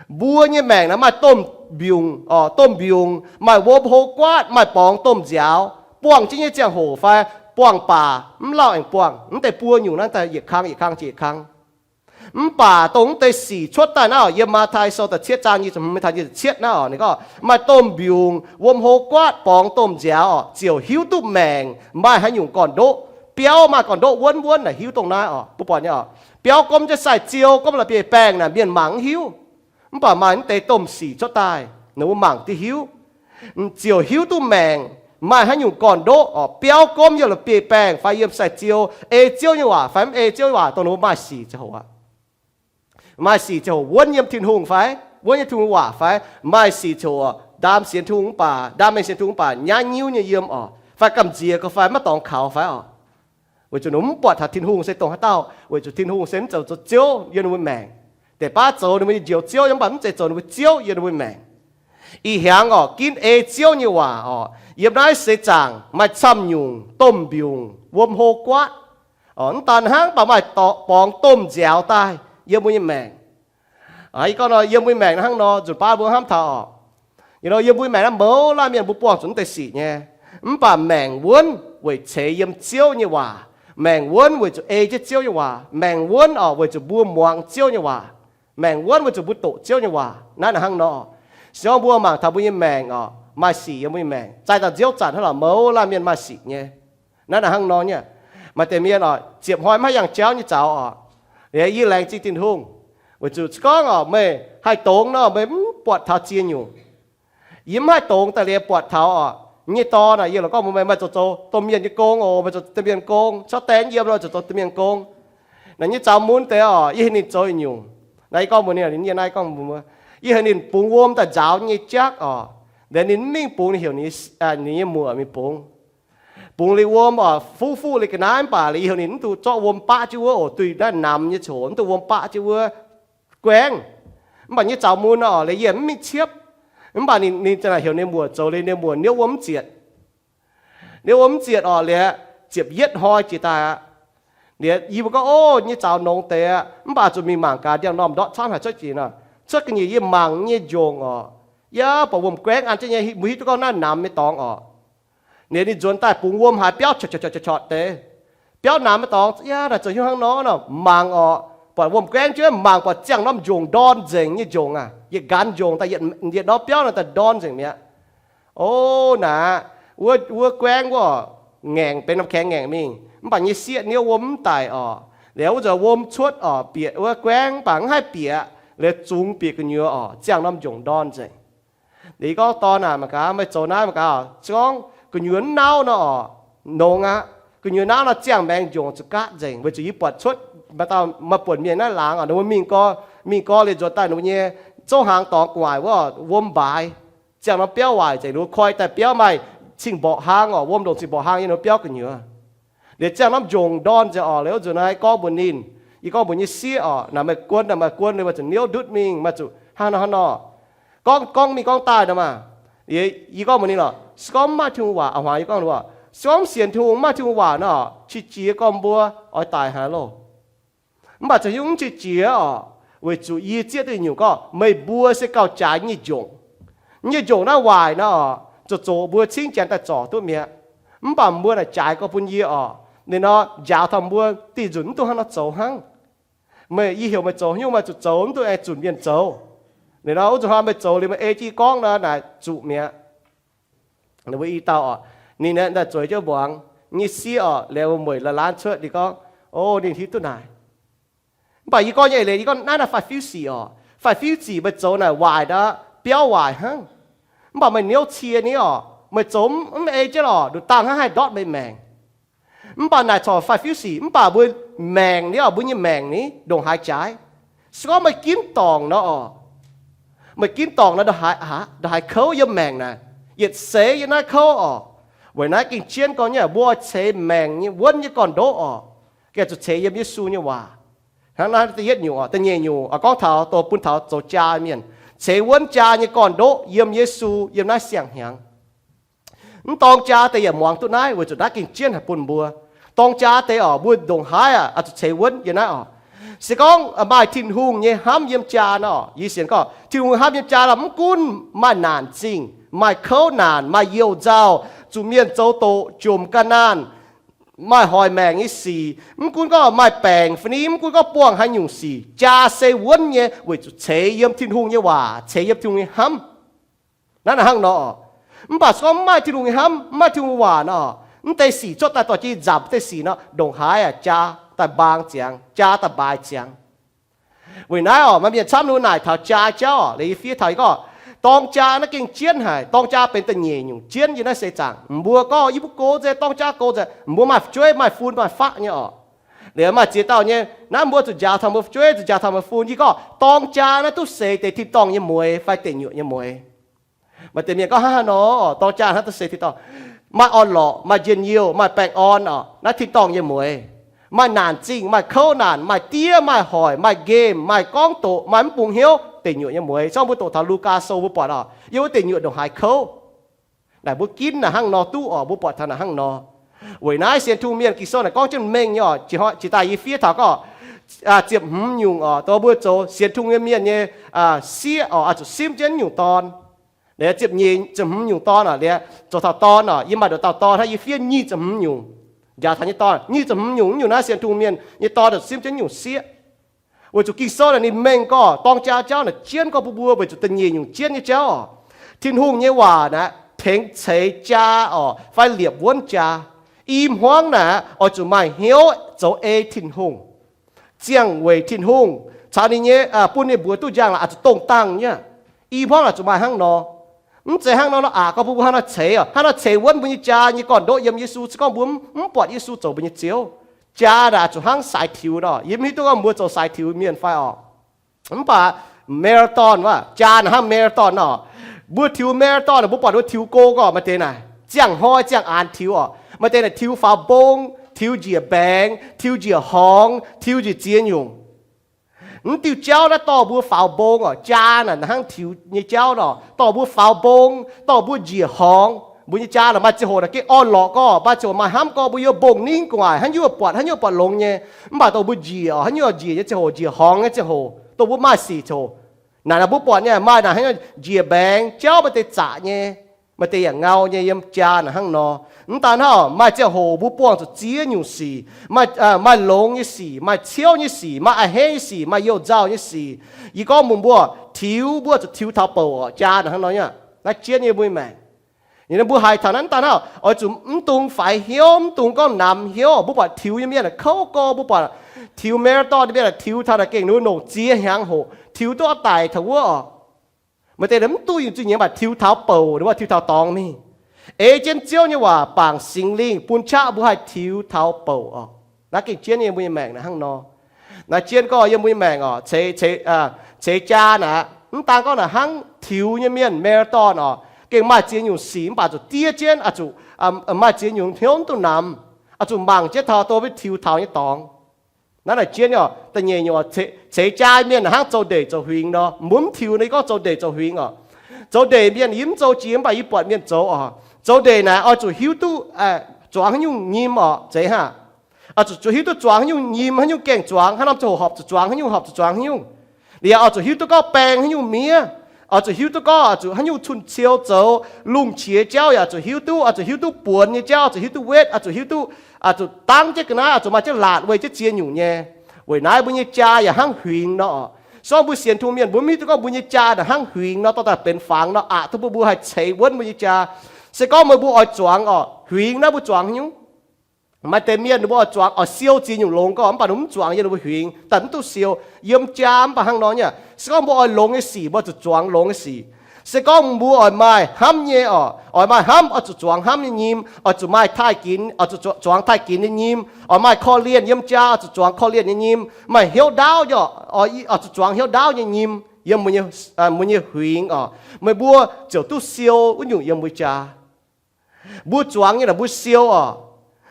Mbuo nyei maengc naaic maaih domh mbiungc, domh mbiungc, maaih wuom hlo guaatv, maaih borngz domh nziaaux. Buangh jienv nyei ziangh hoc fai buangh baac mv lauh aengx buangh, mv deix buo nyungc naaiv daaih yietc kang yietc kang jiex yietc kang. Mv baac dongh mv deix sic cuotv daaih naaiv oc, yiem Matv^tai Sou da'cietv zaang nyic ziepc hmz mingh taux nyic ziepc cietv naaiv oc, ninh gorngv maaih domh mbiungc, wuom hlo guaatv, borngz domh nziaaux oc, ziouc hiuv duqv maengc maaih haaix nyungc gorn-ndoqv. Biauv maaih gorn-ndoqv wuonv wuonv naaic hiuv dongh naaiv oc. Mbuo buatc nyei oc, biauv gomv jienv sai-ziou, gomv la'bieiv-baengh naaic mienh mangc mv hiuv. Mv baac maaih mv deix domh sic cuotv daaih, ninh mbuo mangc diuh hiuv, ziouc hiuv duqv maengc maaih haaix nyungc gorn-ndoqv oc. Biauv gomv yiem la'bieiv-baengh fai yiem sai-ziou, ei Ziouv nyei waac fai mv ei Ziouv nyei waac, dongh ninh mbuo maaih sic ziangh hoc aqv. Maaih sic ziangh hoc wuonv yiem Tin-Hungh fai, wuonv yiem Tin-Hungh waac fai, maaih sic ziangh hoc ndaam sienx Tin-Hungh mv baac, ndaam mengh sienx Tin-Hungh mv baac nyaiv nyiuv nyei yiem oc, fai gamh nziex gauh fai maiv dorngx kaux fai oc. Weic zuqc ninh mbuo mv buatc taux Tin-Hungh se dongh haaix dauh, weic zuqc Tin-Hungh se mv zoux zoux Ziouv yiem ninh mbuo maengc. Deix baav zoux ninh mbuo nyei Njoux Ziouv, mv baac mv zeiz zoux ninh mbuo Ziouv yiem ninh mbuo maengc. Ih hiaangx orqc, ginv ei Ziouv nyei waac orqc, yiem naaiv seix zaangc maaih camv nyungc domh mbiungc wuom hlo guaatv. Mv daan hnangv, mv baac maaih borngz domh nziaaux daaih yiem mbuo nyei maengc. Ih gorngv nor, yiem mbuo nyei maengc hnangv nor, nzunc baav mbuo hnamv taux orqc, yiem mbuo nyei maengc naaiv mouz laanh mienh mbuo buangh zuqc mv deix sic nyei. Mv baac maengc wuonv weic ceix yiem Ziouv nyei waac. Maengc wuonv weic zuqc ei jienv Ziouv nyei waac. Maengc wuonv orqc, weic zuqc mbuo muangx Ziouv nyei waac. Maengc wuonv weic zuqc mbuo doqc Ziouv nyei waac. Naaiv naaic hnangv nor, se gorngv mbuo mangc taux mbuo nyei maengc orqc, maaih sic yiem mbuo nyei maengc, zaaih daaih nziouv zanc hnangv lorqc, mouz laanh mienh maaih sic nyei. Naaiv naaic hnangv nor nyei. Maaih deix mienh orqc, ziepc hnoi maiv haih yangh jauv nyei zaux orqc, yie laengz zingh Tin-Hungh, weic zuqc se gorngv orqc, meih haih dongz nor, meih mv buatc taux ziex nyungc. Yie mv haih dongz daaih liuz buatc taux orqc, nyei dorn aac, yie lorz gorngv mbuox meih, meih zoux zoux domh mienh nyei gong oc, meih zoux domh mienh gong, caux deix yiem nor zoux zoux domh mienh gong. Naaiv nyei zaux mun deix orqc, yie heuc ninh zoux nyungc. Naaiv yie gorngv mbuox ninh, yie naaiv gorngv mbuox, yie heuc ninh bungx wuom daaih nzaaux nyei jaqv orqc, liuz ninh mv mingh bungx, ninh heuc ninh nyei muoc mingh bungx. Bungx liuz wuom orqc, fuqv fuqv liuz ga'naaiv mv baac liuz yie heuc ninh mv dungx zorqv wuom baqv jienv wuov oc, duih naaiv namx nyei coc, mv dungx wuom baqv jienv wuov guaengv. Mv baac nyei zaux mun orqc, liuz yie mv mingh ciepv. Mv baac ninh, ninh ziouc heuc ninh muoc zoux liuz, ninh muoc niouv wuom mv zietc. Niouv wuom mv zietc orqc, liuz ziepc yietv hnoi jiex daaih aqv. Liuz yie mbuo gorngv, ov, nyei zaux nongx deix aqv, mv baac zuqc mingh mangc gaax ndiangx-normh ndortv camv haaix cuotv jiex nor. Cuotv ga'nyiec yie mangc nyei njongc orqc, yaac buatc wuom guaengv an jienv nyei, mbuo hiuv duqv gorngv naaiv namx nyei dorngx orqc. Liuz ninh nzuonx daaih bungx wuom haaix biauv corc corc corc corc deix. Biauv namx nyei dorngx, yaac naaic zoux hnyouv hnangv nor nor, mangc orqc, buatc wuom guaengv jienv, mangc buatc ziangh norm njongc ndorn nzengc nyei njongc aac, yietc nqanx njongc daaih yietc norm biauv nor daaih ndorn nzengc mi'aqv. Ov, naaic, wuov, wuov guaengv wuov ngaengc benx norm kaengx ngaengc mingh, mv baac nyei sieqv niouv wuom mv daic orqc. Liuz wuov nzuonx wuom cuotv orqc, bieqc wuov guaengv, mv baac mv haih bieqc, liuz zungx bieqc gu'nyuoz orqc, ziangh norm njongc ndorn nzengc. Liuz yie gorngv, dorn aac, mangc gaax, meih zoux naaiv mangc gaax, se gorngv gu'nyuoz mv nauv nor orqc, nongx aqv. Gu'nyuoz nauv nor ziangh maengx njongc zuqc gaatv nzengc, weic zuqc yie buatc cuotv maaih dauh maaih buonc mienh naaiv laangz orqc, ninh mbuo mingh gorx, mingh gorx liuz nzuonx daaih ninh mbuo nyei zouv hnaangx dorngx gu'nguaaic wuov wuom mbaaix, ziangh norm biauv waaic nzengc, ninh mbuo koi daaih biauv maaih cing-mborqc hlaang orqc, wuom ndongc cing-mborqc hlaang yiem ninh mbuo biauv gu'nyuoz. Liuz ziangh norm njongc ndorn nzengc orqc, liuz wuov nzuonx naaiv gorngv mbuox ninh, yie gorngv mbuox nyei sieqv orqc, naaic meih guon, naaic meih guon liuz meih zuqc niouv ndutv mingh, meih zuqc hnangv nor hnangv nor. Gorngv, gorngv mingh gorngv daaih nor maah. Yie gorngv mbuox ninh lorqc, se gorngv mv maaih Tin-Hungh waac, a'hnoi yie gorngv, se gorngv sienx Tin-Hungh mv maaih Tin-Hungh waac nor, qiex jiez gorngv mbuo oix daic haic loh. Mv baac zoux hnyouv mv qiex jiez orqc, weic zuqc yie zieqv duqv nyungc gorngv meih mbuo se gauh jaaix nyei njongc. Nyei njongc naaiv waaic nor orqc, zoqc zoqc mbuo cingv janx daaih zorc duqv mi'aqv. Mv baac mbuo naaic jaaix gorx bun yie orqc, ninh nor njaaux taux mbuo diuh nzunc mv dungx hnangv nor zoux hnangv. Meih, yie heuc meih zoux hnyouv, meih zuqc zoux, mv dungx aengx zunc mienh zoux. Ninh nor wuov nzunc hnoi meih zoux liuz meih ei jienv yie gorngv nor naaic zuqc mi'aqv. Ninh mbuo i dauh orqc, ninh daaih zueiz jienv muangx nyei sieqv orqc, liuz mueic laanh laanh cuotv, ninh gorngv, o, ninh hiuv duqv naaic. Mv baac yie gorngv nyei eix leiz, yie gorngv naaiv naaic faix-fiuv sic orqc, faix-fiuv sic meih zoux naaic waaic ndau, biauv waaic hnangv. Mv baac meih niouv cie ni orqc, meih zoux mv ei jienv lorqc, nduqc dangh hnangv haih ndortv meih maengc. Mv baac naaic corc faix-fiuv sic, mv baac mbuo maengc ni orqc, mbuo nyei maengc ni ndongc haaix jaaix. Se gorngv meih ginv dorngc nor orqc, meih ginv dorngc nor ndongc haaix aqv, ndongc haaix kouv yiem maengc naaic, yietc seix yiem naaiv kouv orqc. Weic naaiv gengh jienv gorngv nyei, mbuo oix ceix maengc nyei wuonv nyei gorn-ndoqv orqc, gengh zuqc ceix yiem Yesu nyei waac. Hnangv naaiv da'yietv nyungc orqc. Da'nyeic nyungc oix gorngv taux doh bun taux zoux jaa mienh, ceix wuonv jaa nyei gorn-ndoqv yiem Yesu, yiem naaiv siang-hnyangx. Mv dorng jaa deix yaac muangx duqv naaiv weic zuqc naaiv gengh jienv haic bun mbuo. Dorng jaa deix orqc, mbuo ndongc haaix aqv, zuqc ceix wuonv yiem naaiv orqc. Se gorngv maaih Tin-Hungh nyei hnamv yiem jaa nor, yie sienx gorngv Tin-Hungh hnamv yiem jaa nor, mv gunv maaih naanc zingh, maaih kouv naanc, maaih youh nzauh, zuqc mienh zoux doqc, jomc ga'naanh, maaih hoic maengc nyei sic, mv gunv gorngv maaih baengc fai ni, mv gunv gorngv buangh haaix nyungc sic, jaa se wuonv nyei weic zuqc ceix yiem Tin-Hungh nyei waac, ceix yiem Tin-Hungh nyei hnamv. Naaiv naaic hnangv nor orqc. Mv baac se gorngv mv maaih Tin-Hungh nyei hnamv, mv maaih Tin-Hungh waac nor, mv deix sic cuotv daaih dorh jienv nzamc deix sic nor, ndongc haaix aqv, jaa daaih mbaang ziangx, jaa daaih mbaaix ziangx. Weic naaiv orqc, maaih mienh camv ninh naaic taux jaa jauv orqc, liuz yie fiev taux yie gorngv, dorng jaa naaiv gengh jienv haic. Dorng jaa benx da'nyeic nyungc jienv yiem naaiv seix zaangc. Mbuo gorngv yie mbuo go nzengc, dorng jaa go nzengc, mbuo maaih fu'jueiv, maaih fun, maaih faqv nyei orqc. Liuz maaih ziex dauh nyei naaiv, mbuo zuqc njaaux taux mbuo fu'jueiv, zuqc njaaux taux mbuo fun. Yie gorngv dorng jaa naaiv duqv seix deix tin-dorngh nyei mueix fai deic nyuoqc nyei mueix. Maaih deix mienh gorngv, hnangv haaix nor, dorng jaa hnangv duqv seix tin-dorngh, maaih orn-lorqc, maaih njien-youh, maaih baengh orn orqc, naaiv tin-dorngh nyei mueix. Maaih naanc zingh, maaih kouv naanc, maaih diev, maaih hoic, maaih nqemh, maaih gorngv doqc, maaih mv bungx hnyouv, deic nyuoqc nyei mueix. Zorqv mbuo doqc taux Lugaa Sou mbuo buatc oc, yiem wuov deic nyuoqc ndongc haaix kouv. Naaic mbuo ginv naaic hnangv nor duqv oc, mbuo buatc taux naaic hnangv nor. Weic naaiv sienx tungh mienh Ging-Sou naaic gorngv jienv mengh nyei oc, jiex daaih yie fiev taux gorngv ziepc hmz nyungc oc, dongh mbuo zoux sienx tungh nyei mienh nyei sieqv oc, oix zuqc simv jienv nyungc dorn. Ziepc nyeic, ziepc hmz nyungc dorn oc, liuz zoux taux dorn oc, yie maaih nduqc dauh dorn hnangv, yie fiev nyic ziepc hmz nyungc. Njaaux taux nyei dorn nyic ziepc hmz nyungc, nyungc naaiv sienx tungh mienh nyei dorn oix zuqc simv jienv nyungc sieqv. Weic zuqc Ging-Sou naaic ninh mengh gorngv dorng jaa jauv naaic jienv gorngv bun mbuo weic zuqc da'nyeic nyungc jienv nyei jauv oc, Tin-Hungh nyei waac naaic tengx ceix jaa oc fai liepc wuonv jaa. I hmuangv naaic oix zuqc maaih hnyouv zoux ei Tin-Hungh, ziangh weic Tin-Hungh caux ninh nyei, bun ninh mbuox duqv njang laaix oix zuqc dongh dangh nyei. I hmuangv oix zuqc maaih hnangv nor. Mv zeiz hnangv nor nor aqc gorngv bun mbuo hnangv nor ceix oc, hnangv nor ceix wuonv mbuo nyei jaa nyei gorn-ndoqv yiem Yesu, se gorngv mbuo mv buatc Yesu zoux mbuo nyei Ziouv. Jaa naaic oix zuqc hnangv saaix tiux nor. Yie mv hiuv duqv gorngv mbuo zoux saaix tiux mienh fai oc. Mv baac marathon wuov, jaa naaic hnangv marathon nor. Mbuo tiux marathon naaic mbuo buatc mbuo tiux go gorngv maaih deix naaic ziangh hnoi ziangh aanx tiux oc. Maaih deix naaic tiux faaux mbong, tiux njiec mbaengx, tiux njiec horngz, tiux njiec ziex nyungc. Mv diuh jauv naaiv dorh mbuo faaux mbong oc, jaa naaic hnangv tiux nyei jauv nor, dorh mbuo faaux mbong, dorh mbuo njiec horngz. Mbuo nyei jaa naaic maaih ziangh hoc naaic gengh orn-lorqc gorngv, maaih ziangh hoc maaih hnamv gorngv mbuo yiem mbong ningv gu'nguaaic haaix nyungc buatc, haaix nyungc buatc longx nyei. Mv baac dongh mbuo njiec oc, haaix nyungc njiec nyei ziangh hoc, njiec horngz nyei ziangh hoc, dongh mbuo maaih sic ziangh hoc. Naaic naaic mbuo buatc nyei maaih naaic hnangv njiec mbaengx jauv maaih deix zaqc nyei, maaih deix yaac ngau nyei yiem jaa naaic hnangv nor. Mv daan hnangv, maaih ziangh hoc mbuo buangh zuqc ziex nyungc sic, maaih longx nyei sic, maaih ciouv nyei sic, maaih a'hneiv nyei sic, maaih youh nzauh nyei sic. Yie gorngv mbuox mbuo, tiux mbuo zuqc tiux taux bouc oc, jaa naaic hnangv nor nyei. Naaiv jienv nyei mbuo maengc. Yie mbuo haiz taux naaiv daan hnangv, oix zuqc mv dungx faix hnyouv, mv dungx gorngv namx hnyouv. Mbuo buatc tiux nyei mienh kouv gorx, mbuo buatc tiux marathon nyei mienh tiux taux naaic gengh ninh mbuo longc ziex hnyangx hoc tiux duqv oix daic taux wuov oc. Maaih deix mv duqv yungz zuiz nyei, mv baac tiux taux bouc, ninh mbuo tiux taux dorngx mingh. Ei jienv Ziouv nyei waac bangc Singx Lingh bun qaqv mbuo haih tiux taux bouc oc. Naaiv gengh jienv nyei mbuo nyei maengc naaic hnangv nor. Naaiv jienv gorngv yiem mbuo nyei maengc oc, ceix jaa naaic, mv daan gorngv naaic hnangv tiux nyei mienh marathon oc, gengh maaih ziex nyungc sic mv baac zuqc diev jienv, oix zuqc maaih ziex nyungc hnyouv mv duqv namx, oix zuqc mangc jienv taux dongh mbuo tiux taux nyei dorngx. Naaiv naaic jienv oc, da'nyeic nyungc, ceix jaa mienh naaic hnangv zoux ndeic zoux huingx nor. Mbuo mv tiux nor yie gorngv zoux ndeic zoux huingx oc. Zoux ndeic mienh yie mv zoux jiex mv baac yie buatc mienh zoux oc. Zoux ndeic naaic oix zuqc hiuv duqv zuangx haaix nyungc nyim oc, zeiz hnangv. Oix zuqc hiuv duqv zuangx haaix nyungc nyim, haaix nyungc gaengh zuangx, haaix norm ziangh hoc horpc zuqc zuangx haaix nyungc, horpc zuqc zuangx haaix nyungc. Liuz oix zuqc hiuv duqv gorngv baeng haaix nyungc miev, oix zuqc hiuv duqv gorngv oix zuqc haaix nyungc cun-ciou zoux. Lungh qiex jauv yaac oix zuqc hiuv duqv, oix zuqc hiuv duqv buonx nyei jauv, oix zuqc hiuv duqv wetv, oix zuqc hiuv duqv, oix zuqc dangv jienv ga'naaiv, oix zuqc maaih jienv laatc weih jienv ziex nyungc nyei. Weic naaiv mbuo nyei jaa yaac hnangv huingx nor oc. Se gorngv mbuo sienx tungh mienh mbuo mv hiuv duqv gorngv mbuo nyei jaa naaic hnangv huingx nor, dorh daaih benx fangx nor, aqc duqv bun mbuo haih ceix wuonv mbuo nyei jaa. Se gorngv meih mbuo oix zuangx oc, huingx naaiv mbuo zuangx haaix nyungc? Maaih deix mienh ninh mbuo oix zuangx oix siou ziex nyungc longx gorngv, mv baac ninh mbuo mv zuangx yiem ninh mbuo huingx daaih mv duqv siou. Yiem jaa mv baac hnangv nor nyei. Se gorngv mbuo oix longx nyei sic, mbuo oix zuqc zuangx longx nyei sic. Se gorngv mbuo oix maaih hnamv nyei oc, oix maaih hnamv, oix zuqc zuangx hnamv nyei nyim. Oix zuqc maaih taaih ginx, oix zuqc zuangx taaih ginx nyei nyim. Oix maaih korv-lienh yiem jaa, oix zuqc zuangx korv-lienh nyei nyim. Maaih hnyouv ndaauv nyei oc, oix zuqc zuangx hnyouv ndaauv nyei nyim yiem mbuo nyei huingx oc. Meih mbuo ziouc duqv siou wuov nyungc yiem mbuo jaa. Mbuo zuangx nyei naaic mbuo siou oc.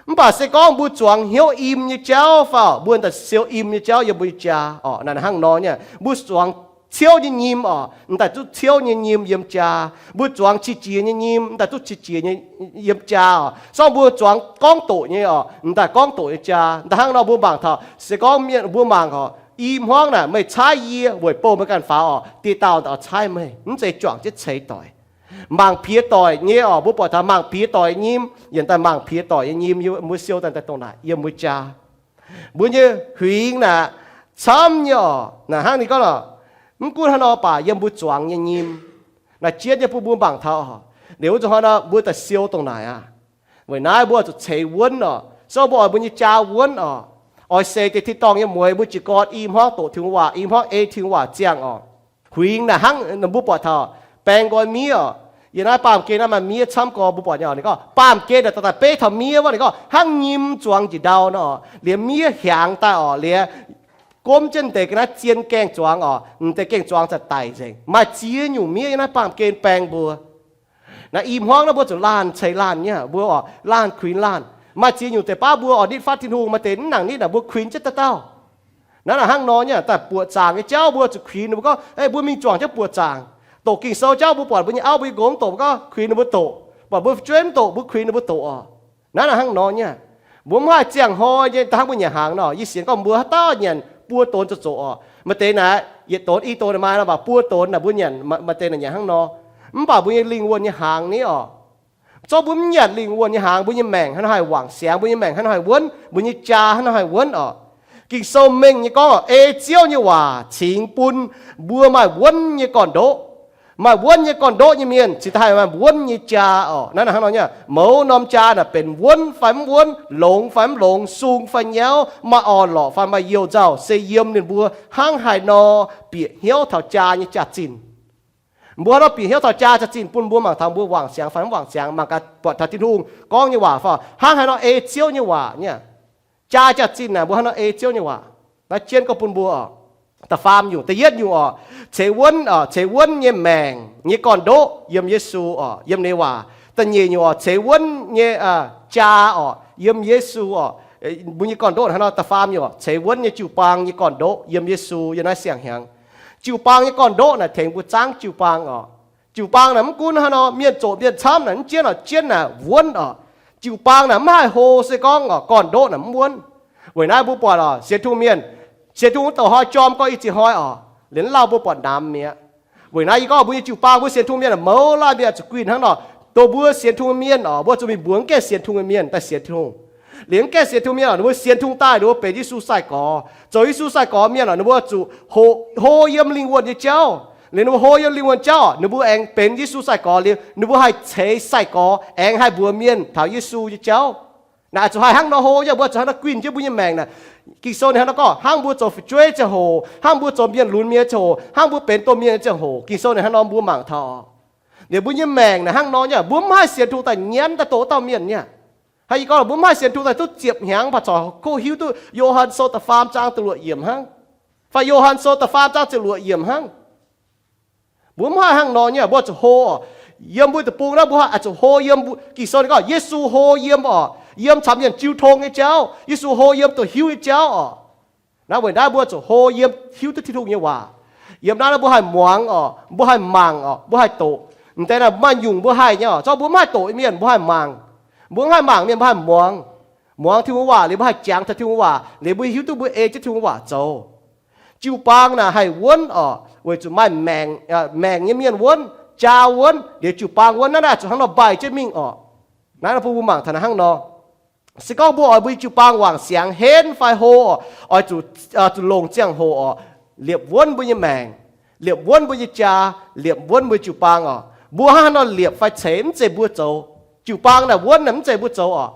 Mv baac se gorngv mbuo zuangx hnyouv im nyei jauv fai, mbuo daaih siou im nyei jauv yiem mbuo nyei jaa oc. Naaic hnangv nor nyei, mbuo zuangx ciouv nyei nyim oc, m'daaih duqv ciouv nyei nyim yiem jaa. Mbuo zuangx qiex jiez nyei nyim, m'daaih duqv qiex jiez nyei yiem jaa oc. Se gorngv mbuo zuangx gorngv doqc nyei oc, m'daaih gorngv doqc nyei jaa. M'daaih hnangv nor mbuo mangc taux, se gorngv mienh mbuo mangc oc, i hmuangv naaic meih caaiv yie weic bouh meih ganh faaux oc, dieh dauh daaih caaiv meih, mv zeiz juangc jienv ceix doic. Mangc piex doic nyei oc, mbuo buatc taux mangc piex doic nyim, yaac daaih mangc piex doic nyei nyim, mbuo siou daaih dongh naaic yiem mbuo jaa. Mbuo nyei huingx naaic camv nyei oc. Naaic hnangv ninh gorngv oc, mv gunv haaix nor baac yiem mbuo zuangx nyei nyim. Naaic jienv nyei bun mbuo mangc taux oc. Liuz wuov zuqc hnoi nor mbuo daaih siou dongh naaic aqv. Weic naaiv mbuo zuqc ceix wuonv oc. Se gorngv mbuo oix mbuo nyei jaa wuonv oc, oix seix deix tin-dorngh nyei mueix, mbuo jiez gorn i hmuangv doqc Tin-Hungh waac, i hmuangv ei Tin-Hungh waac ziangh oc. Huingx naaic hnangv mbuo buatc taux baeng nqoi miev oc. Yiem naaiv baamh gen naaiv maaih miev camv gorx, mbuo buatc nyei oc. Ninh gorngv baamh gen naaic daaih beiv taux miev wuov, ninh gorngv hnangv nyim zuangx njiec ndau nor oc. Liuz miev hiaangx daaih oc, liuz gomv jienv deix ga'naaiv zien gaengh zuangx oc, m'deix gaengh zuangx za'gengh daic nzengc. Maaih ziex nyungc miev yiem naaiv baamh gen baeng mbuo. Naaiv i hmuangv naaiv mbuo zuqc laanh ceix laanh nyei, mbuo oc, laanh kuinx laanh. Maaih ziex nyungc deix baav mbuo oix nitv fatv Tin-Hungh, maaih deix mv nangc nitv naaic mbuo kuinx jienv dauh dauh. Naaiv naaic hnangv nor nyei, daaih buoqc zaangc nyei jauv mbuo zuqc kuinx, ninh mbuo gorngv, Ei, mbuo mingh juangc jienv buoqc zaangc. Doqc Ging-Sou jauv mbuo buatc mbuo nyei auv mbuo nyei nqox mv doqc, mbuo gorngv kuinx ninh mbuo doqc. Buatc mbuo fu'jueiv mv doqc, mbuo kuinx ninh mbuo doqc oc. Naaiv naaic hnangv nor nyei. Mbuo mv haih ziangh hnoi nyei, daaih hnangv mbuo nyanc hnaangx nor, yie sienx gorngv mbuo haaix dauh nyanc buo donx zoqc zoqc oc. Maaih deix naaic yietc donx i donx maaih nor, mv baac buo donx naaic mbuo nyanc, maaih deix naaic nyanc hnangv nor. Mv baac mbuo nyei lingh wuonh nyei hnaangx ni oc, zorqv mbuo mv nyanc lingh wuonh nyei hnaangx, mbuo nyei maengc hnangv nor haih wangc siangx, mbuo nyei maengc hnangv nor haih wuonv, mbuo nyei jaa hnangv nor haih wuonv oc. Ging-Sou mengh nyei gorngv oc, ei Ziouv nyei waac cingx bun mbuo maaih wuonv nyei gorn-ndoqv. Maaih wuonv nyei gorn-ndoqv nyei mienh cingx daaih haih maaih wuonv nyei jaa oc. Naaiv naaic hnangv nor nyei, mouz norm jaa naaic benx wuonv fai mv wuonv, longx fai mv longx, sung fai nyauv, maaih orn-lorqc fai maaih youh nzauh, se yiem ninh mbuo hnangv haaix nor bieqc hnyouv taux jaa nyei jaax-zinh. Mbuo hnangv nor bieqc hnyouv taux jaa jaax-zinh bun mbuo mangc taux mbuo wangc siangx fai mv wangc siangx, mangc gaax buatc taux Tin-Hungh gorngv nyei waac fai hnangv haaix nor ei Ziouv nyei waac nyei. Jaa jaax-zinh naaic mbuo hnangv nor ei Ziouv nyei waac. Naaiv jienv gorngv bun mbuo oc, da'faam nyungc, da'yietv nyungc oc, ceix wuonv, ceix wuonv nyei maengc nyei gorn-ndoqv yiem Yesu oc, yiem ninh waac. Da'nyeic nyungc oc, ceix wuonv nyei jaa oc, yiem Yesu oc. Mbuo nyei gorn-ndoqv hnangv nor. Da'faam nyungc oc, ceix wuonv nyei jiu-baang nyei gorn-ndoqv yiem Yesu, yiem naaiv siang-hnyangx. Jiu-baang nyei gorn-ndoqv naaic tengx mbuo zaangv jiu-baang oc. Jiu-baang naaic mv gunv hnangv nor mienh zoqc mienh camv naaic, mv jienv oc, jienv naaic wuonv oc. Jiu-baang naaic mv haih hlo se gorngv oc, gorn-ndoqv naaic mv wuonv. Weic naaiv mbuo buatc oc, sienx Tin-Hungh mienh, sienx Tin-Hungh douc hnoi jorm gorx i ziex hnoi oc, liuz lauh mbuo buatc namx mi'aqv. Weic naaiv yie gorngv mbuo nyei jiu-baang, mbuo sienx Tin-Hungh mienh mouz laanh mienh zuqc guinh hnangv nor. Dongh mbuo sienx Tin-Hungh mienh oc, mbuo zuqc mingh mbuox mv gaengh sienx Tin-Hungh mienh daaih sienx Tin-Hungh. Liuz mv gaengh sienx Tin-Hungh mienh oc, ninh mbuo sienx Tin-Hungh daaih ninh mbuo benx Yesu sai-gorx, zoux Yesu sai-gorx mienh oc, ninh mbuo zuqc hlo yiem lingh wuonh nyei jauv. Liuz ninh mbuo hlo yiem lingh wuonh jauv, ninh mbuo aengx benx Yesu sai-gorx liuz, ninh mbuo haih ceix sai-gorx aengx haih mbuox mienh taux Yesu nyei jauv. Naaic zuqc haih hnangv nor hlo nyei, mbuo zuqc hnangv nor guinh jienv mbuo nyei maengc naaic. Ging-Sou ninh hnangv nor gorngv, hnangv mbuo zoux fu'jueiv ziangh hoc, hnangv mbuo zoux mienh lunx mienh ziangh hoc, hnangv mbuo benx domh mienh nyei ziangh hoc, Ging-Sou ninh hnangv nor mbuo mangc taux. Liuz mbuo nyei maengc naaic hnangv nor nyei, mbuo mv haih sienx Tin-Hungh daaih nyanv daaih doqc dauh mienh nyei. Hnangv yie gorngv, mbuo mv haih sienx Tin-Hungh daaih duqv ziepc hnyangx baac corc kov hiuv duqv Yo^han Sou da'faam zaang da'luoqc yiemc hnangv, fai Yo^han Sou da'faam zaang ziepc luoqc yiemc hnangv. Mbuo mv haih hnangv nor nyei, mbuo zuqc hlo oc. Yiem mbuo deic-bung naaiv mbuo haih zuqc hlo yiem, Ging-Sou ninh gorngv Yesu hlo yiem oc, yiem caux mienh jiu tong nyei jauv. Yesu hlo yiem doqc hiuv nyei jauv oc. Naaiv weic naaiv mbuo zuqc hlo yiem hiuv duqv Tin-Hungh nyei waac. Yiem naaiv mbuo haih muangx oc, mbuo haih mangc oc, mbuo haih doqc. M'deix naaiv maaih nyungc mbuo haih nyei oc, zorqv mbuo mv haih doqc nyei mienh mbuo haih mangc. Mbuo mv haih mangc mienh mbuo haih muangx. Muangx Tin-Hungh waac liuz mbuo haih jangx taux Tin-Hungh waac liuz mbuo hiuv duqv mbuo ei jienv Tin-Hungh waac zoux. Jiu-baang naaic haih wuonv oc, weic zuqc maaih maengc, maengc nyei mienh wuonv, jaa wuonv, liuz jiu-baang wuonv. Naaiv naaiv zuqc hnangv nor mbaih jienv mingh oc. Naaiv bun mbuo mangc taux naaiv hnangv nor. Se gorngv mbuo oix mbuo nyei jiu-baang wangc siangx henv fai hlo oc, oix zuqc, zuqc longc ziangh hoc oc, liepc wuonv mbuo nyei maengc, liepc wuonv mbuo nyei jaa, liepc wuonv mbuo jiu-baang oc. Mbuo hnangv haaix nor liepc fai ceix mv zeiz mbuo zoux. Jiu-baang naaic wuonv naaic mv zeiz mbuo zoux oc.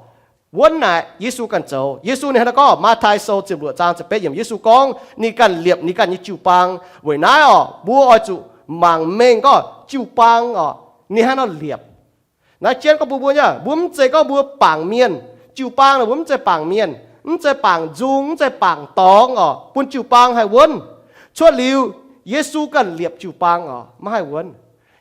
Wuonv naaic Yesu ganh zoux. Yesu ninh hnangv nor gorngv, Matv^tai Sou ziepc luoqc zaang ziepc betv yiemc, Yesu gorngv ninh ganh liepc ninh ganh nyei jiu-baang. Weic naaiv oc, mbuo oix zuqc mangc mengh gorngv jiu-baang oc, ninh hnangv haaix nor liepc. Naaiv jienv gorngv bun mbuo nyei, mbuo mv zeiz gorngv mbuo bangc mienh. Jiu-baang naaic mbuo mv zeiz bangc mienh, mv zeiz bangc nzung, mv zeiz bangc dorngx oc, bun jiu-baang haih wuonv. Cuotv liuz, Yesu ganh liepc jiu-baang oc, maiv haih wuonv.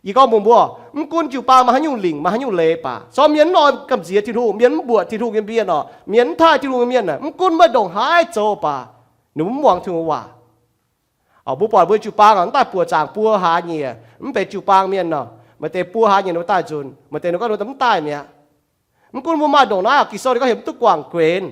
Yie gorngv mbuox mbuo, mv gunv jiu-baang maaih haaix nyungc lingc, maaih haaix nyungc leiz baac, se gorngv mienh mv oix gamh nziex Tin-Hungh, mienh mv mbuoqc Tin-Hungh nyei mienh oc, mienh mv taaih Tin-Hungh nyei mienh naaic, mv gunv maaih ndongc haaix zoux baac, ninh mbuo mv muangx Tin-Hungh waac. Mbuo buatc mbuo jiu-baang oc, mv daaih buoqc zaangc buo hlaax nyieqc, mv benx jiu-baang mienh nor, maaih deix buo hlaax nyieqc ninh mbuo daaih nzunc, maaih deix ninh gorngv ninh mv daaih mi'aqv. Mv gunv mbuo maaih ndongc naaiv oc, Ging-Sou ninh gorngv heuc mv duqv guangc guenx,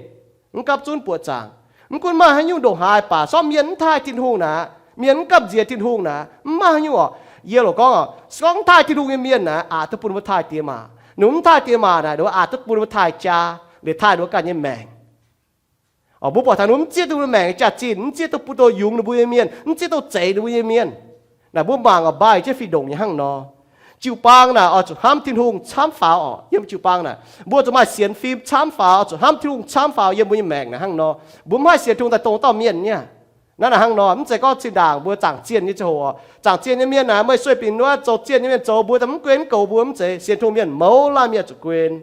mv gapv zunv buoqc zaangc. Mv gunv maaih haaix nyungc ndongc haaix baac, se gorngv mienh mv taaih Tin-Hungh naaic, mienh mv gamh nziex Tin-Hungh naaic, mv maaih haaix nyungc oc. Yie loc gorngv oc, se gorngv mv taaih Tin-Hungh nyei mienh naaic, aqc duqv bun mbuo taaih diex maac. Ninh mbuo mv taaih diex maac naaic, ninh mbuo aqc duqv bun mbuo taaih jaa, liuz taaih ninh mbuo ganh nyei maengc. Oc, mbuo buatc taux ninh mbuo mv zieqv duqv mbuo maengc jaax-zinh, mv zieqv duqv bun doh yungz ninh mbuo nyei mienh, mv zieqv duqv zeix ninh mbuo nyei mienh. Naaic mbuo mangc oc, mbaih jienv fih ndongc nyei hnangv nor. Jiu-baang naaic oix zuqc hnamv Tin-Hungh camv faaux oc. Yiem jiu-baang naaic mbuo zuqc maaih sienx fim camv faaux, zuqc hnamv Tin-Hungh camv faaux yiem mbuo nyei maengc naaic hnangv nor. Mbuo mv haih sienx Tin-Hungh daaih dongh dauh mienh nyei. Naaiv naaic hnangv nor, mv zeiz gorngv zinh ndaangc mbuo zaangc zienh nyei ziangh hoc oc. Zaangc zienh nyei mienh naaic, meih sueih binc wuov zoux zienh nyei mienh zoux, mbuo daaih mv guen mv goux mbuo, mv zeiz. Sienx Tin-Hungh mienh mouz laanh mienh zuqc guen.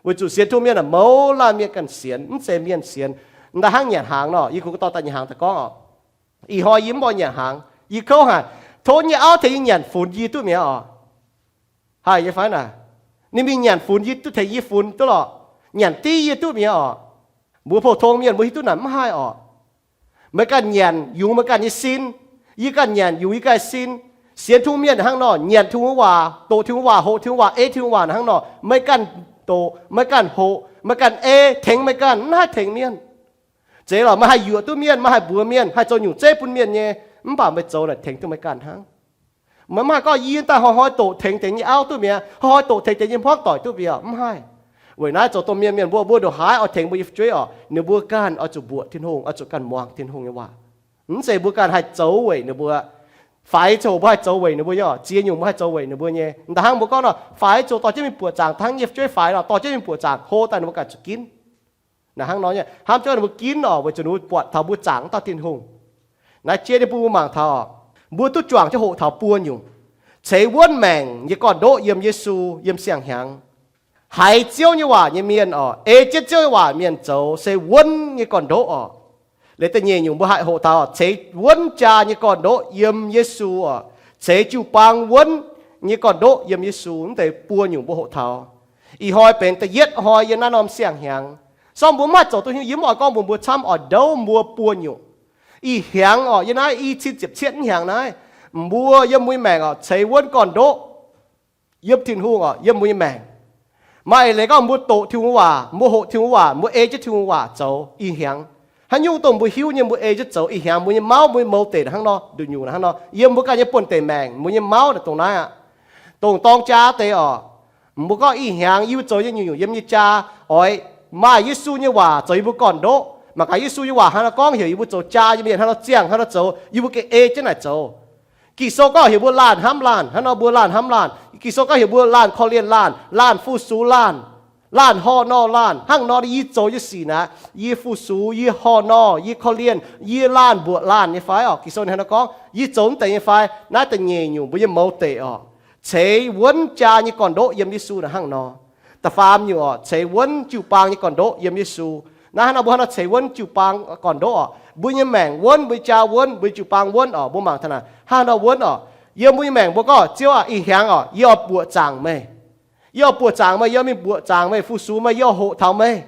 Weic zuqc sienx Tin-Hungh mienh naaic mouz laanh mienh ganh sienx, mv zeiz mienh sienx. Daaih hnangv nyanc hnaangx nor, yie gorngv dauh daaih nyanc hnaangx daaih gorngv oc. Ih hnoi yie mv oix nyanc hnaangx, yie kouv haic. Tov nyei auv tengx yie nyanc funx yie duqv mi'aqv oc. Haih nyei fai naaic? Ninh mingh nyanc funx yie duqv, tengx yie funx duqv lorqc. Nyanc div yie duqv mi'aqv oc. Mbuo pou-tong mienh mbuo hiuv duqv naaic mv haih oc. Meih ganh nyanc yungz meih ganh nyei sin. Yie ganh nyanc yungz yie ganh sin. Sienx tungh mienh hnangv nor, nyanc Tin-Hungh waac, doqc Tin-Hungh waac, hoqc Tin-Hungh waac, ei Tin-Hungh waac hnangv nor, meih ganh doqc, meih ganh hoqc, meih ganh ei, tengx meih ganh, mv haih tengx mienh. Zeiz lorqc, meih haih yuoqc duqv mienh, meih haih mbuox mienh, haih zoux nyungc zeiv bun mienh nyei, mv baac meih zoux naaic tengx duqv meih ganh hnangv. Meih mv haih gorngv yie daaih hnoi-hnoi doqc tengx deix nyei auv duqv mi'aqv, hnoi-hnoi doqc tengx deix nyei hmuangv doic duqv mi'aqv, mv haih. Weic naaiv zoux dongh mienh, mienh mbuo, mbuo ndongc haaix oix tengx mbuo nyei fu'jueiv oc, ninh mbuo ganh oix zuqc mbuoqc Tin-Hungh, oix zuqc ganh muangx Tin-Hungh nyei waac. Mv zeiz mbuo ganh haih zoux weic ninh mbuo. Faix ziangh hoc mbuo haih zoux weic ninh mbuo nyei oc. Ziex nyungc mbuo haih zoux weic ninh mbuo nyei. Da'hnangv mbuo gorngv nor, faix ziangh hoc dorh jienv mingh buoqc zaangc, hnangv yie nyei fu'jueiv faix nor, dorh jienv mingh buoqc zaangc, hlo daaih ninh mbuo ganh zuqc ginv. Naaiv hnangv nor nyei, hnamv jienv ninh mbuo ginv oc, weic zuqc ninh mbuo buatc taux mbuo zaangc mv dauh Tin-Hungh. Naaiv jiex ninh bun mbuo mangc taux oc, mbuo duqv juangc jienv hoqc taux buo nyungc. Ceix wuonv maengc nyei gorn-ndoqv yiem Yesu, yiem siang-hnyangx. Haiz Ziouv nyei waac nyei mienh oc, ei jienv Ziouv nyei waac mienh zoux se wuonv nyei gorn-ndoqv oc. Liuz da'nyeic nyungc mbuo haih hoqc taux ceix wuonv jaa nyei gorn-ndoqv yiem Yesu oc, ceix jiu-baang wuonv nyei gorn-ndoqv yiem Yesu. Mv deix buo nyungc mbuo hoqc taux. Ih hnoi benx da'yietv hnoi yiem naaiv norm siang-hnyangx. Sorng mbuo mv haih zoux duqv hiuv, yie mv oix gorngv mbuox mbuo camv oc, ndouv mbuo buo nyungc. Ih hnyangx oc, yiem naaiv i cin ziepc cietv hnyangx naaiv, mbuo yiem mbuo nyei maengc oc, ceix wuonv gorn-ndoqv yiem Tin-Hungh oc, yiem mbuo nyei maengc. Maaih eix leiz gorngv mbuo doqc Tin-Hungh waac, mbuo hoqc Tin-Hungh waac, mbuo ei jienv Tin-Hungh waac zoux ih hnyangx. Haaix nyungc dongh mbuo hiuv nyei, mbuo ei jienv zoux ih hnyangx, mbuo nyei mauv, mbuo nyei mouz deic hnangv nor, nduqc nyungc hnangv nor, yiem mbuo ganh nyei buonv-deic maengc, mbuo nyei mauv naaic dongh naaiv aqv. Dongh dorng jaa deix oc, mbuo gorngv ih hnyangx yie mbuo zoux nyei nyungc-nyungc yiem nyei jaa, oix maaih Yesu nyei waac zoux yie mbuo gorn-ndoqv. Mangc gaax Yesu nyei waac hnangv nor gorngv heuc yie mbuo zoux jaa nyei mienh hnangv nor ziangh, hnangv nor zoux, yie mbuo gengh ei jienv naaic zoux. Ging-Sou gorngv heuc mbuo laanh hnamv laanh, hnangv nor mbuo laanh hnamv laanh. Ging-Sou gorngv heuc mbuo laanh korv-lienh laanh, laanh fu-sux laanh, laanh horh nor laanh. Hnangv nor yie zoux nyei sic naaic, yie fu-sux, yie horh nor, yie korv-lienh, yie laanh mbuoqc laanh nyei fai oc? Ging-Sou hnangv nor gorngv, yie zoux mv deix nyei fai? Naaiv da'nyeic nyungc mbuo nyei mouz deic oc, ceix wuonv jaa nyei gorn-ndoqv yiem Yesu naaic hnangv nor. Da'faam nyungc oc, ceix wuonv jiu-baang nyei gorn-ndoqv yiem Yesu. Naaiv hnangv nor mbuo hnangv nor ceix wuonv jiu-baang gorn-ndoqv oc, mbuo nyei maengc wuonv, mbuo nyei jaa wuonv, mbuo nyei jiu-baang wuonv oc. Mbuo mangc taux naaic hnangv nor wuonv oc, yiem mbuo nyei maengc mbuo gorngv, Ziouv aah, ih hnyangx oc, yie oix buoqc zaangc meih. Yie oix buoqc zaangc meih, yie oix mingh buoqc zaangc meih, fu-sux meih, yie oix hoqc taux meih.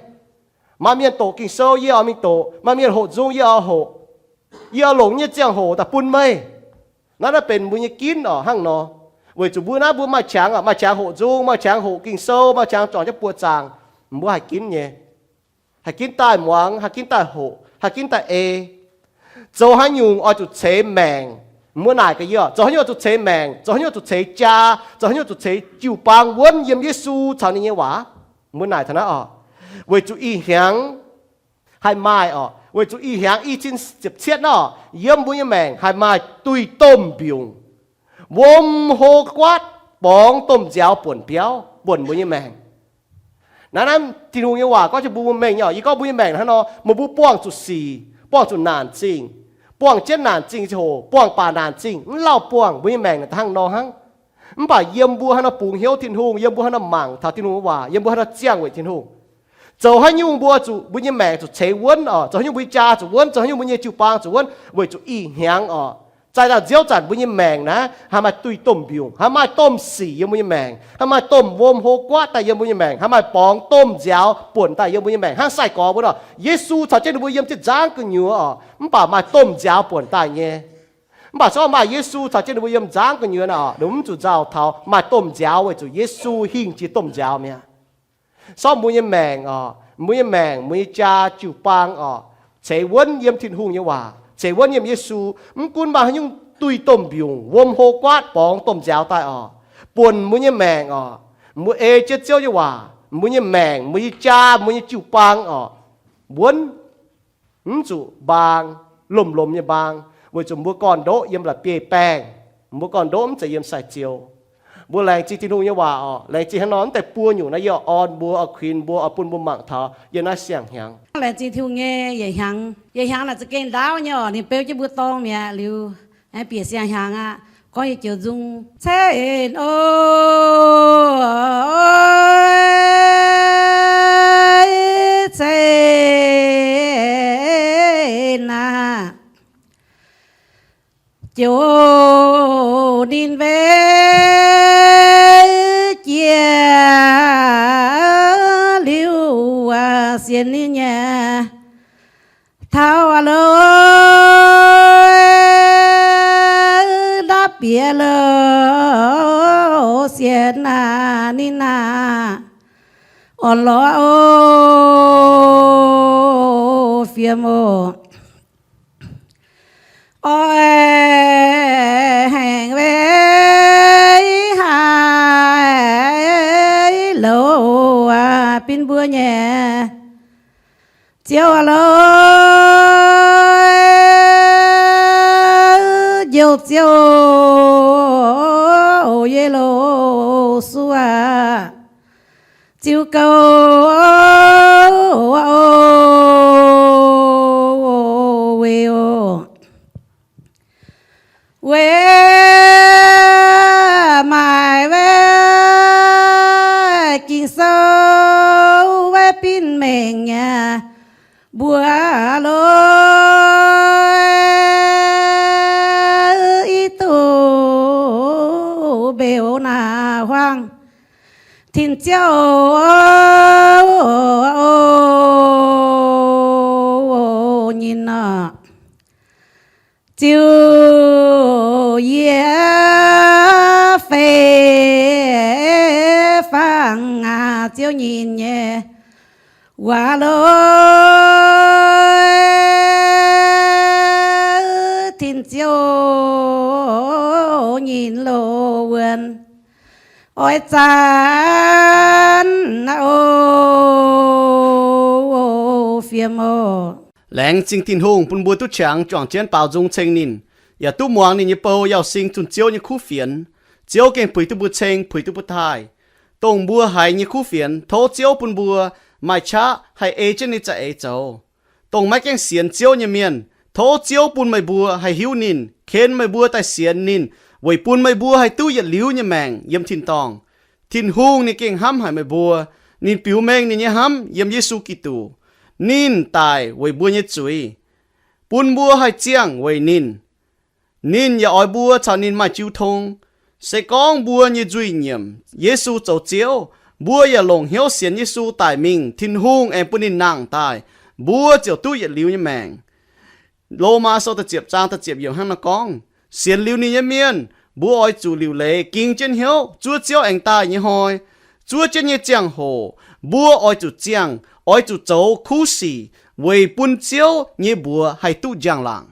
Maaih mienh doqc Ging-Sou, yie oix mingh doqc. Maaih mienh hoqc nzung, yie oix hoqc. Yie oix longc nyei ziangh hoc daaih bun meih. Naaiv naaiv benx mbuo nyei ginv oc, hnangv nor. Weic zuqc mbuo naaiv mbuo maaih qangx oc, maaih qangx hoqc nzung, maaih qangx hoqc Ging-Sou, maaih qangx juangc jienv buoqc zaangc, mbuo haih ginv nyei. Haih ginv daaih muangx, haih ginv daaih hoqc, haih ginv daaih ei. Zoux haaix nyungc oix zuqc ceix maengc? Mbuo naaic gaax yie oc, zoux haaix nyungc oix zuqc ceix maengc? Zoux haaix nyungc oix zuqc ceix jaa? Zoux haaix nyungc oix zuqc ceix jiu-baang wuonv yiem Yesu caux ninh nyei waac? Mbuo naaic taux naaiv oc, weic zuqc ih hnyangx haih maaih oc, weic zuqc ih hnyangx i cin ziepc cietv naaiv oc, yiem mbuo nyei maengc haih maaih duih domh mbiungc, wuom hlo guaatv, borngz domh nziaaux buonc biauv buonc mbuo nyei maengc. Naaiv, naaiv Tin-Hungh nyei waac gorngv jienv mbuo mengh nyei oc. Yie gorngv mbuo nyei maengc hnangv nor, meih mbuo buangh zuqc sic, buangh zuqc naanc zingh, buangh jienv naanc zingh ziangh hoc, buangh baac naanc zingh, mv lauh buangh, mbuo nyei maengc naaic hnangv nor hnangv. Mv baac yiem mbuo hnangv nor bungx hnyouv Tin-Hungh, yiem mbuo hnangv nor mangc taux Tin-Hungh nyei waac, yiem mbuo hnangv nor ziangh weic Tin-Hungh, zoux haaix nyungc mbuo zuqc, mbuo nyei maengc zuqc ceix wuonv oc, zoux haaix nyungc mbuo nyei jaa zuqc wuonv, zoux haaix nyungc mbuo nyei jiu-baang zuqc wuonv, weic zuqc ih hnyangx oc, zaaih dauh nziouv zanc mbuo nyei maengc naaiv haih maaih duih domh mbiungc, haih maaih domh sic yiem mbuo nyei maengc, haih maaih domh wuom hlo guaatv daaih yiem mbuo nyei maengc, haih maaih borngz domh nziaaux buonc daaih yiem mbuo nyei maengc hnangv sai-gorx mbuo nor. Yesu caux jienv ninh mbuo yiem jienv nzangv gu'nyuoz oc, mv baac maaih domh nziaaux buonc daaih nyei. Mv baac se gorngv maaih Yesu caux jienv ninh mbuo yiem nzangv gu'nyuoz naaic oc, ninh mbuo mv zuqc nzauh taux maaih domh nziaaux weic zuqc Yesu hingh jiex domh nziaaux mi'aqv. Sorng mbuo nyei maengc oc, mbuo nyei maengc, mbuo nyei jaa, jiu-baang oc, ceix wuonv yiem Tin-Hungh nyei waac, ceix wuonv yiem Yesu. Mv gunv maaih haaix nyungc duih domh mbiungc, wuom hlo guaatv, borngz domh nziaaux daaih oc, buonc mbuo nyei maengc oc, mbuo ei jienv Ziouv nyei waac, mbuo nyei maengc, mbuo nyei jaa, mbuo nyei jiu-baang oc, wuonv, mv zuqc mbaang, lomh-lomh nyei mbaang, weic zuqc mbuo gorn-ndoqv yiem la'bieiv-baengh, mbuo gorn-ndoqv mv zeiz yiem sai-ziou. Mbuo laengz zingh Tin-Hungh nyei waac oc. Laengz zingh hnangv nor, mv deix buo nyungc naaiv yie oix orn mbuo, oix kuinx mbuo, oix bun mbuo mangc taux yiem naaiv siang-hnyangx. Laengz zingh Tin-Hungh nyei yietc hnyangx, yietc hnyangx naaic za'gengh ndaauv nyei oc. Ninh beu jienv mbuo dorng mi'aqv liuz, bieqc siang-hnyangx aqv, gorngv yietc joux nzung, Cen o, cen aqv. Joux ninh mbenc jiex liuz, sienx ninh nyei taux lo, ndapv bieqc lo, sienx naaic ninh naaic orn lorz o, fiem oc. Oix haengh weic haaix louc bin mbuo nyei Ziouv lo, Njoux Ziouv, yie loz suv aqv. Ziux gouv o, weic oc, weic maaic weic Ging-Sou weic binv mengh nyei mbuo lo, i duqv mbeux naaiv huaang tin-ziouv o, nyinh nor, ziux yie fei fangx aqv. Ziouv nyinh nyei waac lo, tin-ziouv nyinh loz wuonx oix zanc o, fiem oc. Laengz zingh Tin-Hungh bun mbuo duqv qangx juangc jienv baaux nzung ceng ninh, yaac duqv muangx ninh nyei bou Yauh Sing zunh Ziouv nyei kuv fienx. Ziouv gengh puix duqv mbuo ceng, puix duqv mbuo taaih. Dongh mbuo haiz nyei kuv fienx, tov Ziouv bun mbuo maaih qaqv haih ei jienv ninh za'eix zoux. Dongh maiv gaengh sienx Ziouv nyei mienh, tov Ziouv bun meih mbuo haih hiuv ninh, ken meih mbuo daaih sienx ninh, weic bun meih mbuo haih duqv yietc liuz nyei maengc yiem tin-dorngh. Tin-Hungh ninh gengh hnamv haic meih mbuo. Ninh biux mengh ninh nyei hnamv yiem Yesu Giduc. Ninh daic weic mbuo nyei zuiz, bun mbuo haih ziangh weic ninh. Ninh yaac oix mbuo caux ninh maaih jiu tong. Se gorngv mbuo nyei nzuih nyiemc Yesu zoux Ziouv, mbuo yaac longc hnyouv sienx Yesu daic mingh, Tin-Hungh aengx bun ninh nangh daaih, mbuo ziouc duqv yietc liuz nyei maengc. Lomaa Sou da'ziepc zaang da'ziepc yiemc hnangv naaiv gorngv, sienx liuz ninh nyei mienh, mbuo oix zuqc liuc leiz ging jienv hnyouv zuov Ziouv aengx daaih nyei hnoi. Zuov jienv nyei ziangh hoc mbuo oix zuqc ziangh, oix zuqc zoux kuv sic weic bun Ziouv nyei mbuox haih duqv njang-laangc.